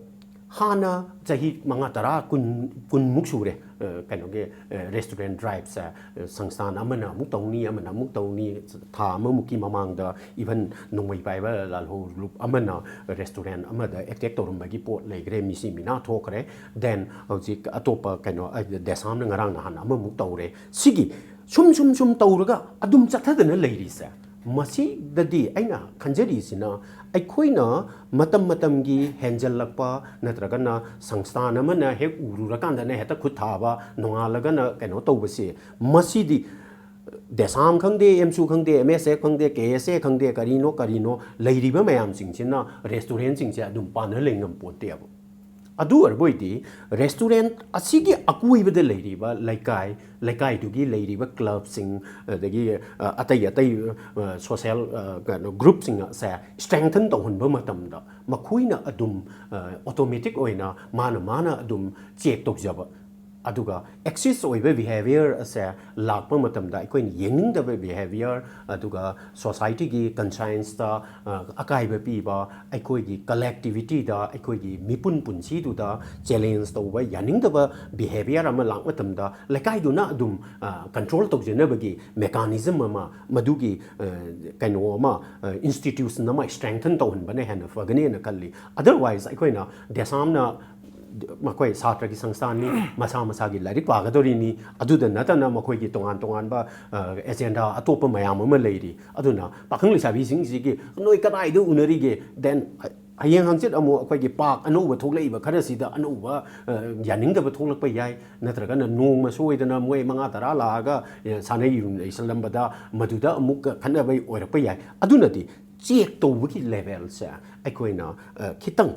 ꯍꯥꯟꯅ ꯆꯍꯤ ꯃꯉꯥ, ꯇꯔꯥ, ꯀꯨꯟ, ꯀꯨꯟꯃꯨꯛ ꯁꯨꯔꯦ, ꯑ, ꯀꯩꯅꯣꯒꯤ, ꯑ, ꯔꯦꯁꯇꯨꯔꯦꯟ ꯗ꯭ꯔꯥꯏꯚꯁꯦ, ꯑ, ꯁꯪꯁꯊꯥꯟ ꯑꯃꯅ ꯑꯃꯨꯛ ꯇꯧꯅꯤ, ꯑꯃꯅ ꯑꯃꯨꯛ ꯇꯧꯅꯤ꯫ ꯊꯥ ꯑꯃꯃꯨꯛꯀꯤ ꯃꯃꯥꯡꯗ ꯏꯚꯟ ꯅꯣꯡꯃꯩ ꯄꯥꯏꯕ ꯂꯥꯜꯍꯧꯂꯨꯞ ꯑꯃꯅ ꯔꯦꯁꯇꯨꯔꯦꯟ ꯑꯃꯗ ꯑꯦꯇꯦꯛ ꯇꯧꯔꯝꯕꯒꯤ ꯄꯣꯠ ꯂꯩꯈ꯭ꯔꯦ, ꯃꯤꯁꯤ ꯃꯤꯅꯥ ꯊꯣꯛꯈ꯭ꯔꯦ꯫ ꯗꯦꯟ ꯍꯧꯖꯤꯛ ꯑꯇꯣꯞꯄ ꯀꯩꯅꯣ, ꯑ, ꯗꯦꯁꯥꯝꯅ ꯉꯔꯥꯡ ꯅꯍꯥꯟ ꯑꯃꯃꯨꯛ ꯇꯧꯔꯦ꯫ ꯁꯤꯒꯤ ꯁꯨꯝ ꯁꯨꯝ ꯁꯨꯝ ꯇꯧꯔꯒ ꯑꯗꯨꯝ ꯆꯠꯊꯗꯅ ꯂꯩꯔꯤꯁꯦ, ꯃꯁꯤꯗꯗꯤ ꯑꯩꯅ ꯈꯟꯖꯔꯤꯁꯤꯅ, ꯑꯩꯈꯣꯏꯅ ꯃꯇꯝ ꯃꯇꯝꯒꯤ ꯍꯦꯟꯖꯜꯂꯛꯄ, ꯅꯠꯇ꯭ꯔꯒꯅ ꯁꯪꯁꯊꯥꯟ ꯑꯃꯅ ꯍꯦꯛ ꯎꯔꯨꯔꯀꯥꯟꯗꯅ ꯍꯦꯛꯇ ꯈꯨꯠ ꯊꯥꯕ, ꯅꯣꯡꯉꯥꯜꯂꯒꯅ ꯀꯩꯅꯣ ꯇꯧꯕꯁꯦ, ꯃꯁꯤꯗꯤ ꯗꯦꯁꯥꯝ ꯈꯪꯗꯦ, ꯑꯦꯝꯁꯨ ꯈꯪꯗꯦ, ꯑꯦꯝ ꯑꯦꯁ ꯑꯦꯐ ꯈꯪꯗꯦ, ꯀꯦ ꯑꯦꯁ ꯑꯦ ꯈꯪꯗꯦ, ꯀꯔꯤꯅꯣ ꯀꯔꯤꯅꯣ, ꯂꯩꯔꯤꯕ ꯃꯌꯥꯝꯁꯤꯡꯁꯤꯅ ꯔꯦꯁꯇꯨꯔꯦꯟꯁꯤꯡꯁꯦ ꯑꯗꯨꯝ ꯄꯥꯟꯅ ꯂꯩ ꯉꯝꯄꯣꯠꯇꯦꯕ꯫ ꯑꯗꯨ ꯑꯣꯏꯔꯕ ꯑꯣꯏꯗꯤ ꯔꯦꯁꯇꯨꯔꯦꯟ ꯑꯁꯤꯒꯤ ꯑꯀꯣꯏꯕꯗ ꯂꯩꯔꯤꯕ ꯂꯩꯀꯥꯏ, ꯂꯩꯀꯥꯏꯗꯨꯒꯤ ꯂꯩꯔꯤꯕ ꯀ꯭ꯂꯕꯁꯤꯡ, ꯑꯗꯒꯤ ꯑ, ꯑꯇꯩ ꯑꯇꯩ ꯁꯣꯁꯦꯜ ꯀꯩꯅꯣ ꯒ꯭ꯔꯨꯞꯁꯤꯡ ꯑꯁꯦ ꯁ꯭ꯇ꯭ꯔꯦꯡꯊꯟ ꯇꯧꯍꯟꯕ ꯃꯇꯝꯗ ꯃꯈꯣꯏꯅ ꯑꯗꯨꯝ ꯑꯣꯇꯣꯃꯦꯇꯤꯛ ꯑꯣꯏꯅ ꯃꯥꯅ ꯃꯥꯅ ꯑꯗꯨꯝ ꯆꯦꯛ ꯇꯧꯖꯕ, ꯑꯗꯨꯒ ꯑꯦꯛꯁꯤꯁ ꯑꯣꯏꯕ ꯕꯤꯍꯦꯕꯤꯌꯔ ꯑꯁꯦ ꯂꯥꯛꯄ ꯃꯇꯝꯗ ꯑꯩꯈꯣꯏꯅ ꯌꯦꯡꯅꯤꯡꯗꯕ ꯕꯤꯍꯦꯕꯤꯌꯔ, ꯑꯗꯨꯒ ꯁꯣꯁꯥꯏꯇꯤꯒꯤ ꯀꯟꯁꯥꯏꯟꯁꯇ ꯑꯀꯥꯏꯕ ꯄꯤꯕ, ꯑꯩꯈꯣꯏꯒꯤ ꯀꯂꯦꯛꯇꯤꯕꯤꯇꯤꯗ, ꯑꯩꯈꯣꯏꯒꯤ ꯃꯤꯄꯨꯟ ꯄꯨꯟꯁꯤꯗꯨꯗ ꯆꯦꯂꯦꯟꯖ ꯇꯧꯕ ꯌꯥꯅꯤꯡꯗꯕ ꯕꯤꯍꯦꯕꯤꯌꯔ ꯑꯃ ꯂꯥꯛ ꯃꯇꯝꯗ ꯂꯩꯀꯥꯏꯗꯨꯅ ꯑꯗꯨꯝ ꯀꯟꯇ꯭ꯔꯣꯜ ꯇꯧꯖꯅꯕꯒꯤ ꯃꯦꯀꯥꯅꯤꯖꯝ ꯑꯃ, ꯃꯗꯨꯒꯤ ꯑ, ꯀꯩꯅꯣ ꯑꯃ, ꯏꯟꯁꯇꯤꯇ꯭ꯌꯨꯁꯟ ꯑꯃ ꯁ꯭ꯇ꯭ꯔꯦꯡꯊꯟ ꯇꯧꯍꯟꯕꯅ ꯍꯦꯟꯅ ꯐꯒꯅꯤꯅ ꯈꯜꯂꯤ꯫ ꯑꯗꯔꯋꯥꯏꯁ ꯑꯩꯈꯣꯏꯅ ꯗꯦꯁꯥꯝꯅ ꯃꯈꯣꯏ ꯁꯥꯇ꯭ꯔꯒꯤ ꯁꯪꯁꯊꯥꯟꯅꯤ, ꯃꯁꯥ ꯃꯁꯥꯒꯤ ꯂꯥꯏꯔꯤꯛ ꯄꯥꯒꯗꯧꯔꯤꯅꯤ, ꯑꯗꯨꯗ ꯅꯠꯇꯅ ꯃꯈꯣꯏꯒꯤ ꯇꯣꯉꯥꯟ ꯇꯣꯉꯥꯟꯕ ꯑꯦꯖꯦꯟꯗꯥ ꯑꯇꯣꯞꯄ ꯃꯌꯥꯝ ꯑꯃ ꯂꯩꯔꯤ꯫ ꯑꯗꯨꯅ ꯄꯥꯈꯪ ꯂꯩꯁꯥꯕꯤꯁꯤꯡꯁꯤꯒꯤ ꯅꯣꯏ ꯀꯗꯥꯏꯗ ꯎꯅꯔꯤꯒꯦ, ꯗꯦꯟ ꯍꯌꯦꯡ ꯍꯪꯆꯤꯠ ꯑꯃꯨꯛ ꯑꯩꯈꯣꯏꯒꯤ ꯄꯥꯛ ꯑꯅꯧꯕ ꯊꯣꯛꯂꯛꯏꯕ ꯈꯔꯁꯤꯗ ꯑꯅꯧꯕ ꯑ, ꯌꯥꯅꯤꯡꯗꯕ ꯊꯣꯛꯂꯛꯄ ꯌꯥꯏ, ꯅꯠꯇ꯭ꯔꯒꯅ ꯅꯣꯡꯃ ꯁꯣꯏꯗꯅ ꯃꯣꯏ ꯃꯉꯥ ꯇꯔꯥ ꯂꯥꯛꯑꯒ ꯑ, ꯁꯥꯟꯅꯩ ꯂꯩꯁꯜꯂꯝꯕꯗ ꯃꯗꯨꯗ ꯑꯃꯨꯛ ꯈꯠꯅꯕ ꯑꯣꯏꯔꯛꯄ ꯌꯥꯏ꯫ ꯑꯗꯨꯅꯗꯤ ꯆꯦꯛ ꯇꯧꯕꯒꯤ ꯂꯦꯚꯦꯜꯁꯦ ꯑꯩꯈꯣꯏꯅ ꯑ, ꯈꯤꯇꯪ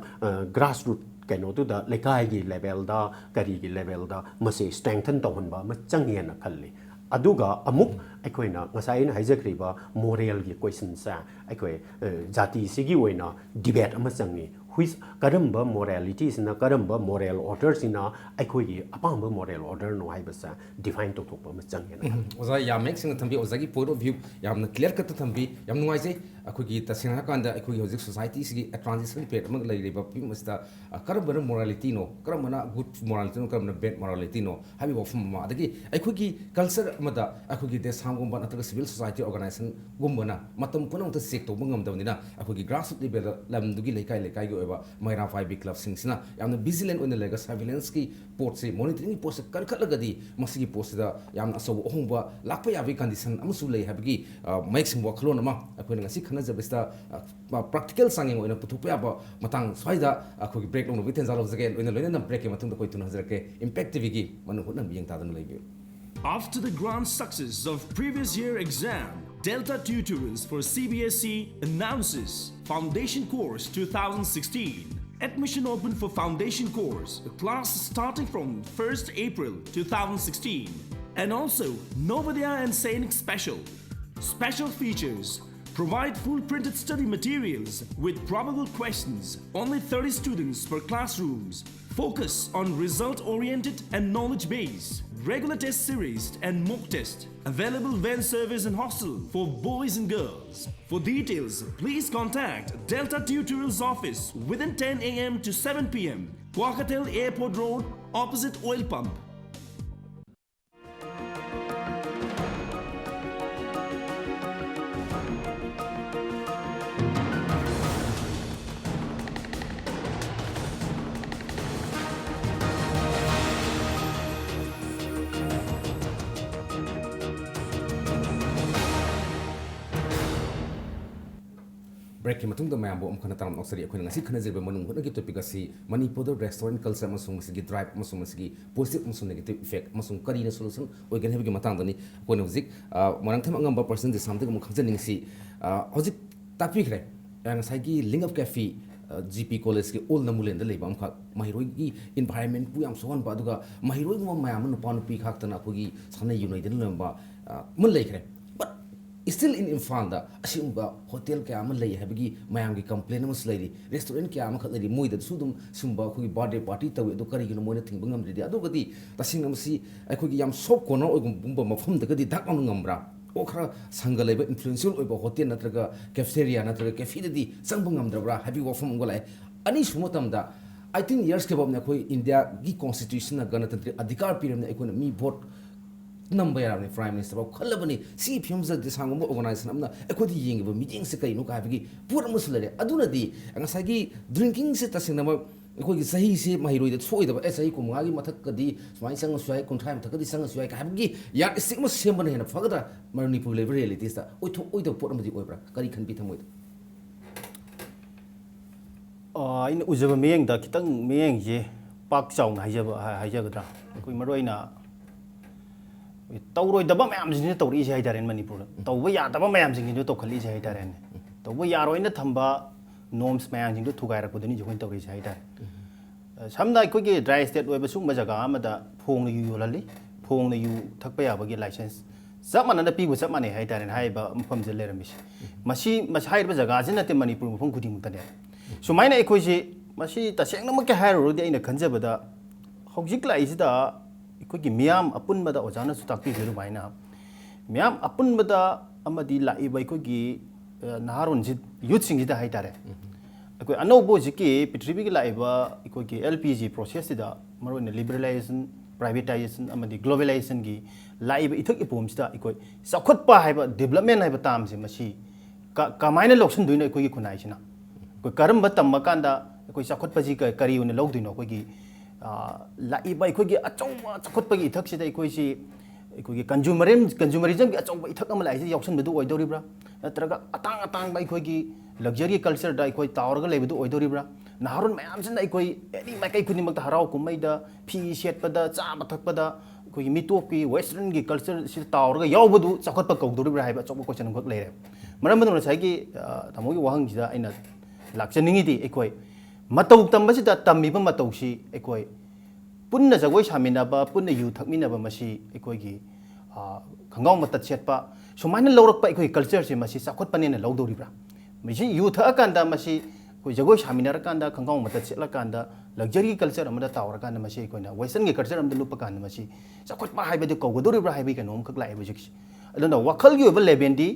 ꯒ꯭ꯔꯥꯁꯔꯨꯠ ꯀꯩꯅꯣꯗꯨꯗ, ꯂꯩꯀꯥꯏꯒꯤ ꯂꯦꯚꯦꯜꯗ, ꯀꯔꯤꯒꯤ ꯂꯦꯚꯦꯜꯗ ꯃꯁꯤ ꯁ꯭ꯇ꯭ꯔꯦꯡꯊꯟ ꯇꯧꯍꯟꯕ ꯑꯃ ꯆꯪꯉꯦꯅ ꯈꯜꯂꯤ꯫ ꯑꯗꯨꯒ ꯑꯃꯨꯛ ꯑꯩꯈꯣꯏꯅ ꯉꯁꯥꯏ ꯑꯩꯅ ꯍꯥꯏꯖꯈ꯭ꯔꯤꯕ ꯃꯣꯔꯦꯜꯒꯤ ꯀꯣꯏꯁꯟꯁꯦ ꯑꯩꯈꯣꯏ ꯑ, ꯖꯥꯇꯤꯁꯤꯒꯤ ꯑꯣꯏꯅ ꯗꯤꯕꯦꯠ ꯑꯃ ꯆꯪꯉꯤ꯫ ꯍꯨꯏꯁ ꯀꯔꯝꯕ ꯃꯣꯔꯦꯂꯤꯇꯤꯁꯤꯅ, ꯀꯔꯝꯕ ꯃꯣꯔꯦꯜ ꯑꯣꯔꯗꯔꯁꯤꯅ ꯑꯩꯈꯣꯏꯒꯤ ꯑꯄꯥꯝꯕ ꯃꯣꯔꯦꯜ ꯑꯣꯔꯗꯔꯅꯣ ꯍꯥꯏꯕꯁꯦ ꯗꯤꯐꯥꯏꯟ ꯇꯧꯊꯣꯛꯄ ꯑꯃ ꯆꯪꯉꯦꯅ ꯈꯜꯂꯤ꯫ ꯑꯣꯖꯥ ꯌꯥꯝ ꯃꯌꯦꯛ ꯁꯦꯡꯅ ꯊꯝꯕꯤ, ꯑꯣꯖꯥꯒꯤ ꯄꯣꯏꯟ ꯑꯣꯐ ꯚ꯭ꯌꯨ ꯌꯥꯝꯅ ꯀ꯭ꯂꯤꯌꯥꯔ ꯀꯠꯇ ꯊꯝꯕꯤ꯫ ꯌꯥꯝ ꯅꯨꯡꯉꯥꯏꯖꯩ꯫ ꯑꯩꯈꯣꯏꯒꯤ ꯇꯁꯦꯡꯅ ꯍꯥꯏꯔꯀꯥꯟꯗ ꯑꯩꯈꯣꯏꯒꯤ ꯍꯧꯖꯤꯛ ꯁꯣꯁꯥꯏꯇꯤꯁꯤꯒꯤ ꯇ꯭ꯔꯥꯟꯖꯤꯁꯟ ꯄꯤꯔꯤꯌꯗ ꯑꯃ ꯂꯩꯔꯤꯕ ꯐꯤꯕꯝ ꯑꯁꯤꯗ ꯑ, ꯀꯔꯝꯕꯅ ꯃꯣꯔꯥꯂꯤꯇꯤꯅꯣ, ꯀꯔꯝꯕꯅ ꯒꯨꯗ ꯃꯣꯔꯥꯂꯤꯇꯤꯅꯣ, ꯀꯔꯝꯕꯅ ꯕꯦꯗ ꯃꯣꯔꯥꯂꯤꯇꯤꯅꯣ ꯍꯥꯏꯕꯒꯤ ꯋꯥꯐꯝ ꯑꯃ, ꯑꯗꯒꯤ ꯑꯩꯈꯣꯏꯒꯤ ꯀꯜꯆꯔ ꯑꯃꯗ ꯑꯩꯈꯣꯏꯒꯤ ꯗꯦꯁꯥꯝꯒꯨꯝꯕ ꯅꯠꯇ꯭ꯔꯒ ꯁꯤꯚꯤꯜ ꯁꯣꯁꯥꯏꯇꯤ ꯑꯣꯔꯒꯅꯥꯏꯖꯦꯁꯟꯒꯨꯝꯕꯅ ꯃꯇꯝ ꯄꯨꯝꯅꯃꯛꯇ ꯆꯦꯛ ꯇꯧꯕ ꯉꯝꯗꯕꯅꯤꯅ ꯑꯩꯈꯣꯏꯒꯤ ꯒ꯭ꯔꯥꯁꯔꯨꯠ ꯂꯦꯚꯦꯜꯗ ꯂꯝꯗꯨꯒꯤ ꯂꯩꯀꯥꯏ ꯂꯩꯀꯥꯏꯒꯤ ꯑꯣꯏꯕ ꯃꯩꯔꯥ ꯄꯥꯏꯕꯤ ꯀ꯭ꯂꯕꯁꯤꯡꯁꯤꯅ ꯌꯥꯝꯅ ꯚꯤꯖꯤꯂꯦꯟ ꯑꯣꯏꯅ ꯂꯩꯔꯒ ꯁꯔꯚꯤꯂꯦꯟꯁꯀꯤ ꯄꯣꯠꯁꯤ, ꯃꯣꯅꯤꯇꯔꯤꯡꯒꯤ ꯄꯣꯠꯁꯤ ꯀꯟꯈꯠꯂꯒꯗꯤ ꯃꯁꯤꯒꯤ ꯄꯣꯠꯁꯤꯗ ꯌꯥꯝꯅ ꯑꯆꯧꯕ ꯑꯍꯣꯡꯕ ꯂꯥꯛꯄ ꯌꯥꯕꯒꯤ ꯀꯟꯗꯤꯁꯟ ꯑꯃꯁꯨ ꯂꯩ ꯍꯥꯏꯕꯒꯤ ꯑ, ꯃꯌꯦꯛ ꯁꯦꯡꯕ ꯋꯥꯈꯜꯂꯣꯟ ꯑꯃ ꯑꯩꯈꯣꯏꯅ ꯉꯁꯤ ꯈꯟꯅꯖꯕꯁꯤꯗ ꯑ, ꯄ꯭ꯔꯥꯛꯇꯤꯀꯦꯜ ꯆꯥꯡꯌꯦꯡ ꯑꯣꯏꯅ ꯄꯨꯊꯣꯛꯄ ꯌꯥꯕ ꯃꯇꯥꯡ ꯁ꯭ꯋꯥꯏꯗ ꯑꯩꯈꯣꯏꯒꯤ ꯕ꯭ꯔꯦꯛ ꯂꯧꯅꯕꯒꯤ ꯇꯥꯟꯖꯥ ꯂꯧꯖꯒꯦ꯫ ꯂꯣꯏꯅ ꯂꯣꯏꯅꯅ ꯕ꯭ꯔꯦꯛꯀꯤ ꯃꯇꯨꯡꯗ ꯑꯩꯈꯣꯏ ꯊꯨꯅ ꯍꯟꯖꯔꯛꯀꯦ꯫ ꯏꯝꯄꯦꯛ ꯇꯤꯚꯤꯒꯤ ꯃꯅꯨꯡ ꯍꯨꯠꯅ ꯃꯤꯠꯌꯦꯡ ꯇꯥꯗꯨꯅ ꯂꯩꯕꯤꯌꯨ꯫ After the grand success of previous year exam, Delta Tutors for C B S E announces Foundation Course two thousand sixteen, Admission open for foundation course, class starting from first April two thousand sixteen. And also, Navodaya and Sainik Special. Special features: provide full printed study materials with probable questions, only thirty students per classrooms. Focus on result oriented and knowledge based. Regular test series and mock test. Available van service and hostel for boys and girls. For details, please contact Delta Tutorials office within ten a m to seven p m. Kwankatel Airport Road, opposite oil pump. Breakꯀꯤ ꯃꯇꯨꯡꯗ ꯃꯌꯥꯝꯕꯨ ꯑꯃꯨꯛ ꯍꯟꯅ ꯇꯔꯥꯝꯅ ꯑꯣꯛꯆꯔꯤ꯫ ꯑꯩꯈꯣꯏꯅ ꯉꯁꯤ ꯈꯟꯅꯖꯔꯤꯕ ꯃꯅꯨꯡ ꯍꯨꯠꯅꯒꯤ topic ꯑꯁꯤ ꯃꯅꯤꯄꯨꯔꯗ restaurant culture ꯑꯃꯁꯨꯡ ꯃꯁꯤꯒꯤ drive ꯑꯃꯁꯨꯡ ꯃꯁꯤꯒꯤ positive ꯑꯃꯁꯨꯡ negative effect ꯑꯃꯁꯨꯡ ꯀꯔꯤꯅ solution ꯑꯣꯏꯒꯅꯤ ꯍꯥꯏꯕꯒꯤ ꯃꯇꯥꯡꯗꯅꯤ꯫ ꯑꯩꯈꯣꯏꯅ ꯍꯧꯖꯤꯛ, ꯑ, ꯃꯣꯏꯔꯥꯡꯊꯦꯝ ꯑꯉꯝꯕ ꯄ꯭ꯔꯁꯟ ꯖꯤꯁꯥꯝꯗꯒꯤ ꯑꯃꯨꯛ ꯈꯪꯖꯅꯤꯡꯉꯤꯁꯤ, ꯑ, ꯍꯧꯖꯤꯛ ꯇꯥꯛꯄꯤꯈ꯭ꯔꯦ꯫ ꯑ, ꯉꯁꯥꯏꯒꯤ Link Up Cafe, ꯑ, ꯖꯤ ꯄꯤ ꯀꯣꯂꯦꯖꯀꯤ ꯑꯣꯜ ꯅꯃꯨꯂꯦꯟꯗ ꯂꯩꯕ ꯑꯃꯈꯛ, ꯃꯍꯩꯔꯣꯏꯒꯤ environmentꯄꯨ ꯌꯥꯝ ꯁꯣꯛꯍꯟꯕ, ꯑꯗꯨꯒ ꯃꯍꯩꯔꯣꯏꯒꯨꯝꯕ ꯃꯌꯥꯝ ꯑꯃ ꯅꯨꯄꯥ ꯅꯨꯄꯤ ꯈꯥꯛꯇꯅ ꯑꯩꯈꯣꯏꯒꯤ ꯁꯥꯟꯅ ꯌꯨꯅꯩꯗꯅ ꯂꯩꯔꯝꯕ, ꯑ, ꯑꯃ ꯂꯩꯈ꯭ꯔꯦ꯫ But still in ꯏꯝꯐꯥꯜꯗ ꯑꯁꯤꯒꯨꯝꯕ ꯍꯣꯇꯦꯜ ꯀꯌꯥ ꯑꯃ ꯂꯩ ꯍꯥꯏꯕꯒꯤ ꯃꯌꯥꯝꯒꯤ complain ꯑꯃꯁꯨ ꯂꯩꯔꯤ꯫ Restaurant ꯀꯌꯥ ꯑꯃꯈꯛ ꯂꯩꯔꯤ, ꯃꯣꯏꯗꯁꯨ ꯑꯗꯨꯝ ꯁꯤꯒꯨꯝꯕ ꯑꯩꯈꯣꯏꯒꯤ birthday party ꯇꯧꯏ, ꯑꯗꯨ ꯀꯔꯤꯒꯤꯅꯣ ꯃꯣꯏꯅ ꯊꯤꯡꯕ ꯉꯝꯗ꯭ꯔꯤꯗꯤ? ꯑꯗꯨꯒꯗꯤ ꯇꯁꯦꯡꯅ ꯃꯁꯤ ꯑꯩꯈꯣꯏꯒꯤ ꯌꯥꯝ soft corner ꯑꯣꯏꯒꯨꯝꯕ ꯃꯐꯝꯗꯒꯗꯤ ꯗꯛ ꯂꯥꯎꯅ ꯉꯝꯕ꯭ꯔꯥ? ꯑꯣ, ꯈꯔ ꯁꯪꯒ ꯂꯩꯕ influential ꯑꯣꯏꯕ ꯍꯣꯇꯦꯜ ꯅꯠꯇ꯭ꯔꯒ cafeteria ꯅꯠꯇ꯭ꯔꯒ cafeꯗꯗꯤ ꯆꯪꯕ ꯉꯝꯗ꯭ꯔꯕ꯭ꯔꯥ ꯍꯥꯏꯕꯒꯤ ꯋꯥꯐꯝ ꯑꯃꯒ ꯂꯥꯛꯑꯦ꯫ ꯑꯅꯤꯁꯨꯕ ꯃꯇꯝꯗ, eighteen yearsꯀꯤ ꯐꯥꯎꯕꯅ ꯑꯩꯈꯣꯏ ꯏꯟꯗꯤꯌꯥꯒꯤ constitutionꯅ ꯒꯅꯇꯟꯇ꯭ꯔꯤꯛ ꯑꯙꯤꯀꯥꯔ ꯄꯤꯔꯕꯅꯤ, ꯑꯩꯈꯣꯏꯅ ꯃꯤ vote ꯅꯝꯕ ꯌꯥꯔꯕꯅꯤ, Prime Minister ꯐꯥꯎ ꯈꯜꯂꯕꯅꯤ꯫ ꯁꯤꯒꯤ ꯐꯤꯕꯝꯁꯤꯗ ꯗꯤꯁꯥꯡꯒꯨꯝꯕ organization ꯑꯃꯅ ꯑꯩꯈꯣꯏꯗ ꯌꯦꯡꯉꯤꯕ ꯃꯤꯠꯌꯦꯡꯁꯦ ꯀꯔꯤꯅꯣ ꯍꯥꯏꯕꯒꯤ ꯄꯣꯠ ꯑꯃꯁꯨ ꯂꯩꯔꯦ꯫ ꯑꯗꯨꯅꯗꯤ ꯉꯁꯥꯏꯒꯤ drinkingꯁꯦ ꯇꯁꯦꯡꯅꯃꯛ ꯑꯩꯈꯣꯏꯒꯤ ꯆꯍꯤꯁꯦ ꯃꯍꯩꯔꯣꯏꯗ ꯁꯣꯏꯗꯕ, ꯑꯦ, ꯆꯍꯤ ꯀꯨꯟꯃꯉꯥꯒꯤ ꯃꯊꯛꯀꯗꯤ ꯁꯨꯃꯥꯏꯅ ꯆꯪꯉꯁꯨ ꯌꯥꯏ, ꯀꯨꯟꯊ꯭ꯔꯥ ꯃꯊꯛꯀꯗꯤ ꯆꯪꯉꯁꯨ ꯌꯥꯏ ꯍꯥꯏꯕꯒꯤ yardstick ꯑꯃ ꯁꯦꯝꯕꯅ ꯍꯦꯟꯅ ꯐꯒꯗ꯭ꯔꯥ? ꯃꯅꯤꯄꯨꯔ ꯂꯩꯕ realityꯁꯤꯗ ꯑꯣꯏꯊꯣꯛꯑꯣꯏꯗꯕ ꯄꯣꯠ ꯑꯃꯗꯤ ꯑꯣꯏꯕ꯭ꯔꯥ? ꯀꯔꯤ ꯈꯟꯕꯤ ꯊꯃꯣꯏꯗ? ꯑ, ꯑꯩꯅ ꯎꯖꯕ ꯃꯤꯠꯌꯦꯡꯗ ꯈꯤꯇꯪ ꯃꯤꯠꯌꯦꯡꯁꯦ ꯄꯥꯛ ꯆꯥꯎꯅ ꯍꯥꯏꯖꯕ, ꯍꯥꯏ-, ꯍꯥꯏꯖꯒꯗ꯭ꯔꯥ? ꯑꯩꯈꯣꯏ ꯃꯔꯨꯑꯣꯏꯅ ꯇꯧꯔꯣꯏꯗꯕ ꯃꯌꯥꯝꯁꯤꯡꯁꯤꯅ ꯇꯧꯔꯛꯏꯁꯦ ꯍꯥꯏꯇꯥꯔꯦꯅꯦ ꯃꯅꯤꯄꯨꯔꯗ꯫ ꯇꯧꯕ ꯌꯥꯗꯕ ꯃꯌꯥꯝꯁꯤꯡꯁꯤꯅ ꯇꯧꯈꯠꯂꯛꯏꯁꯦ ꯍꯥꯏꯇꯥꯔꯦꯅꯦ꯫ ꯇꯧꯕ ꯌꯥꯔꯣꯏꯅ ꯊꯝꯕ ꯅꯣꯔꯝꯁ ꯃꯌꯥꯝꯁꯤꯡꯗꯣ ꯊꯨꯒꯥꯏꯔꯛꯄꯗꯨꯅꯤ ꯍꯧꯖꯤꯛ ꯑꯩꯈꯣꯏꯅ ꯇꯧꯔꯤꯁꯦ ꯍꯥꯏꯇꯥꯔꯦ꯫ ꯁꯝꯅ ꯑꯩꯈꯣꯏꯒꯤ ꯗ꯭ꯔꯥꯏ ꯁ꯭ꯇꯦꯠ ꯑꯣꯏꯕ ꯁꯤꯒꯨꯝꯕ ꯖꯒꯥ ꯑꯃꯗ ꯐꯣꯡꯅ ꯌꯨ ꯌꯣꯜꯍꯜꯂꯤ, ꯐꯣꯡꯅ ꯌꯨ ꯊꯛꯄ ꯌꯥꯕꯒꯤ ꯂꯥꯏꯁꯦꯟꯁ ꯆꯞ ꯃꯥꯟꯅꯅ ꯄꯤꯕ ꯆꯞ ꯃꯥꯟꯅꯩ ꯍꯥꯏꯇꯥꯔꯦꯅꯦ꯫ ꯍꯥꯏꯔꯤꯕ ꯃꯐꯝꯁꯤꯗ ꯂꯩꯔꯝꯃꯤꯁꯦ ꯃꯁꯤ, ꯃꯁꯤ ꯍꯥꯏꯔꯤꯕ ꯖꯒꯥꯁꯤ ꯅꯠꯇꯦ, ꯃꯅꯤꯄꯨꯔ ꯃꯐꯝ ꯈꯨꯗꯤꯡꯃꯛꯇꯅꯦ꯫ ꯁꯨꯃꯥꯏꯅ ꯑꯩꯈꯣꯏꯁꯤ ꯃꯁꯤ ꯇꯁꯦꯡꯅꯃꯛꯀꯤ ꯍꯥꯏꯔꯨꯔꯒꯗꯤ ꯑꯩꯅ ꯈꯟꯖꯕꯗ ꯍꯧꯖꯤꯛ ꯂꯥꯛꯏꯁꯤꯗ ꯑꯩꯈꯣꯏꯒꯤ ꯃꯤꯌꯥꯝ ꯑꯄꯨꯟꯕꯗ ꯑꯣꯖꯥꯅꯁꯨ ꯇꯥꯛꯄꯤꯈꯤꯕ ꯑꯗꯨꯃꯥꯏꯅ ꯃꯤꯌꯥꯝ ꯑꯄꯨꯟꯕꯗ ꯑꯃꯗꯤ ꯂꯥꯛꯏꯕ ꯑꯩꯈꯣꯏꯒꯤ, ꯑ, ꯅꯍꯥꯔꯣꯟꯁꯤ, ꯌꯨꯠꯁꯤꯡꯁꯤꯗ ꯍꯥꯏꯇꯥꯔꯦ, ꯑꯩꯈꯣꯏ ꯑꯅꯧꯕ ꯍꯧꯖꯤꯛꯀꯤ ꯄ꯭ꯔꯤꯊꯤꯕꯤꯒꯤ ꯂꯥꯛꯏꯕ ꯑꯩꯈꯣꯏꯒꯤ L P G process ꯁꯤꯗ ꯃꯔꯨꯑꯣꯏꯅ liberalization, privatization ꯑꯃꯗꯤ globalization ꯒꯤ ꯂꯥꯛꯏꯕ ꯏꯊꯛ ꯏꯄꯣꯝꯁꯤꯗ ꯑꯩꯈꯣꯏ ꯆꯥꯎꯈꯠꯄ ꯍꯥꯏꯕ, development ꯍꯥꯏꯕ term ꯁꯦ ꯃꯁꯤ ꯀ-, ꯀꯃꯥꯏꯅ ꯂꯧꯁꯤꯟꯗꯣꯏꯅꯣ ꯑꯩꯈꯣꯏꯒꯤ ꯈꯨꯟꯅꯥꯏꯁꯤꯅ? ꯑꯩꯈꯣꯏ ꯀꯔꯝꯕ ꯇꯝꯃꯀꯥꯟꯗ ꯑꯩꯈꯣꯏ ꯆꯥꯎꯈꯠꯄꯁꯤ ꯀ-, ꯀꯔꯤ ꯑꯣꯏꯅ ꯂꯧꯗꯣꯏꯅꯣ? ꯑꯩꯈꯣꯏꯒꯤ, ꯑ, ꯂꯥꯛꯏꯕ ꯑꯩꯈꯣꯏꯒꯤ ꯑꯆꯧꯕ ꯆꯥꯎꯈꯠꯄꯒꯤ ꯏꯊꯛꯁꯤꯗ ꯑꯩꯈꯣꯏꯁꯤ ꯑꯩꯈꯣꯏꯒꯤ consumerism, consumerism ꯒꯤ ꯑꯆꯧꯕ ꯏꯊꯛ ꯑꯃ ꯂꯥꯛꯏꯁꯤ ꯌꯥꯎꯁꯟꯕꯗꯨ ꯑꯣꯏꯗꯧꯔꯤꯕ꯭ꯔꯥ? ꯅꯠꯇ꯭ꯔꯒ ꯑꯇꯥꯡ ꯑꯇꯥꯡꯕ ꯑꯩꯈꯣꯏꯒꯤ luxury culture ꯗ ꯑꯩꯈꯣꯏ ꯇꯥꯎꯔꯒ ꯂꯩꯕꯗꯨ ꯑꯣꯏꯗꯧꯔꯤꯕ꯭ꯔꯥ? ꯅꯍꯥꯔꯣꯜ ꯃꯌꯥꯝꯁꯤꯅ ꯑꯩꯈꯣꯏ ꯑꯦꯅꯤ ꯃꯥꯏꯀꯩ ꯈꯨꯗꯤꯡꯃꯛꯇ ꯍꯔꯥꯎ ꯀꯨꯝꯍꯩꯗ, ꯐꯤ ꯁꯦꯠꯄꯗ, ꯆꯥꯕ ꯊꯛꯄꯗ, ꯑꯩꯈꯣꯏꯒꯤ ꯃꯤꯇꯣꯞꯀꯤ western ꯒꯤ culture ꯁꯤꯗ ꯇꯥꯎꯔꯒ ꯌꯥꯎꯕꯗꯨ ꯆꯥꯎꯈꯠꯄ ꯀꯧꯗꯧꯔꯤꯕ꯭ꯔꯥ ꯍꯥꯏꯕ ꯑꯆꯧꯕ question ꯑꯃꯈꯛ ꯂꯩꯔꯦ꯫ ꯃꯔꯝ ꯑꯗꯨꯅ ꯉꯁꯥꯏꯒꯤ, ꯑ, ꯇꯥꯃꯣꯒꯤ ꯋꯥꯍꯪꯁꯤꯗ ꯑꯩꯅ ꯂꯥꯛꯆꯅꯤꯡꯉꯤꯗꯤ, ꯑꯩꯈꯣꯏ ꯃꯇꯧ ꯇꯝꯕꯁꯤꯗ ꯇꯝꯃꯤꯕ ꯃꯇꯧꯁꯤ ꯑꯩꯈꯣꯏ ꯄꯨꯟꯅ ꯖꯒꯣꯏ ꯁꯥꯃꯤꯟꯅꯕ, ꯄꯨꯟꯅ ꯌꯨ ꯊꯛꯃꯤꯟꯅꯕ, ꯃꯁꯤ ꯑꯩꯈꯣꯏꯒꯤ, ꯑ, ꯈꯣꯡꯒ꯭ꯔꯥꯎ ꯃꯇꯠ ꯁꯦꯠꯄ, ꯁꯨꯃꯥꯏꯅ ꯂꯧꯔꯛꯄ ꯑꯩꯈꯣꯏꯒꯤ culture ꯁꯦ ꯃꯁꯤ ꯆꯥꯎꯈꯠꯄꯅꯦꯅ ꯂꯧꯗꯧꯔꯤꯕ꯭ꯔꯥ? ꯃꯁꯤ ꯌꯨ ꯊꯛꯑꯀꯥꯟꯗ, ꯃꯁꯤ ꯑꯩꯈꯣꯏ ꯖꯒꯣꯏ ꯁꯥꯃꯤꯟꯅꯔꯀꯥꯟꯗ, ꯈꯣꯡꯒ꯭ꯔꯥꯎ ꯃꯇꯠ ꯁꯦꯠꯂꯀꯥꯟꯗ, luxury ꯒꯤ culture ꯑꯃꯗ ꯇꯥꯎꯔꯀꯥꯟꯗ, ꯃꯁꯤ ꯑꯩꯈꯣꯏꯅ western ꯒꯤ culture ꯑꯃꯗ ꯂꯨꯞꯄ ꯀꯥꯟꯗ, ꯃꯁꯤ ꯆꯥꯎꯈꯠꯄ ꯍꯥꯏꯕꯗꯨ ꯀꯧꯒꯗꯧꯔꯤꯕ꯭ꯔꯥ ꯍꯥꯏꯕꯒꯤ ꯀꯩꯅꯣ ꯑꯃꯈꯛ ꯂꯥꯛꯑꯦꯕ ꯍꯧꯖꯤꯛꯁꯦ꯫ ꯑꯗꯨꯅ ꯋꯥꯈꯜꯒꯤ ꯑꯣꯏꯕ level ꯗꯤ,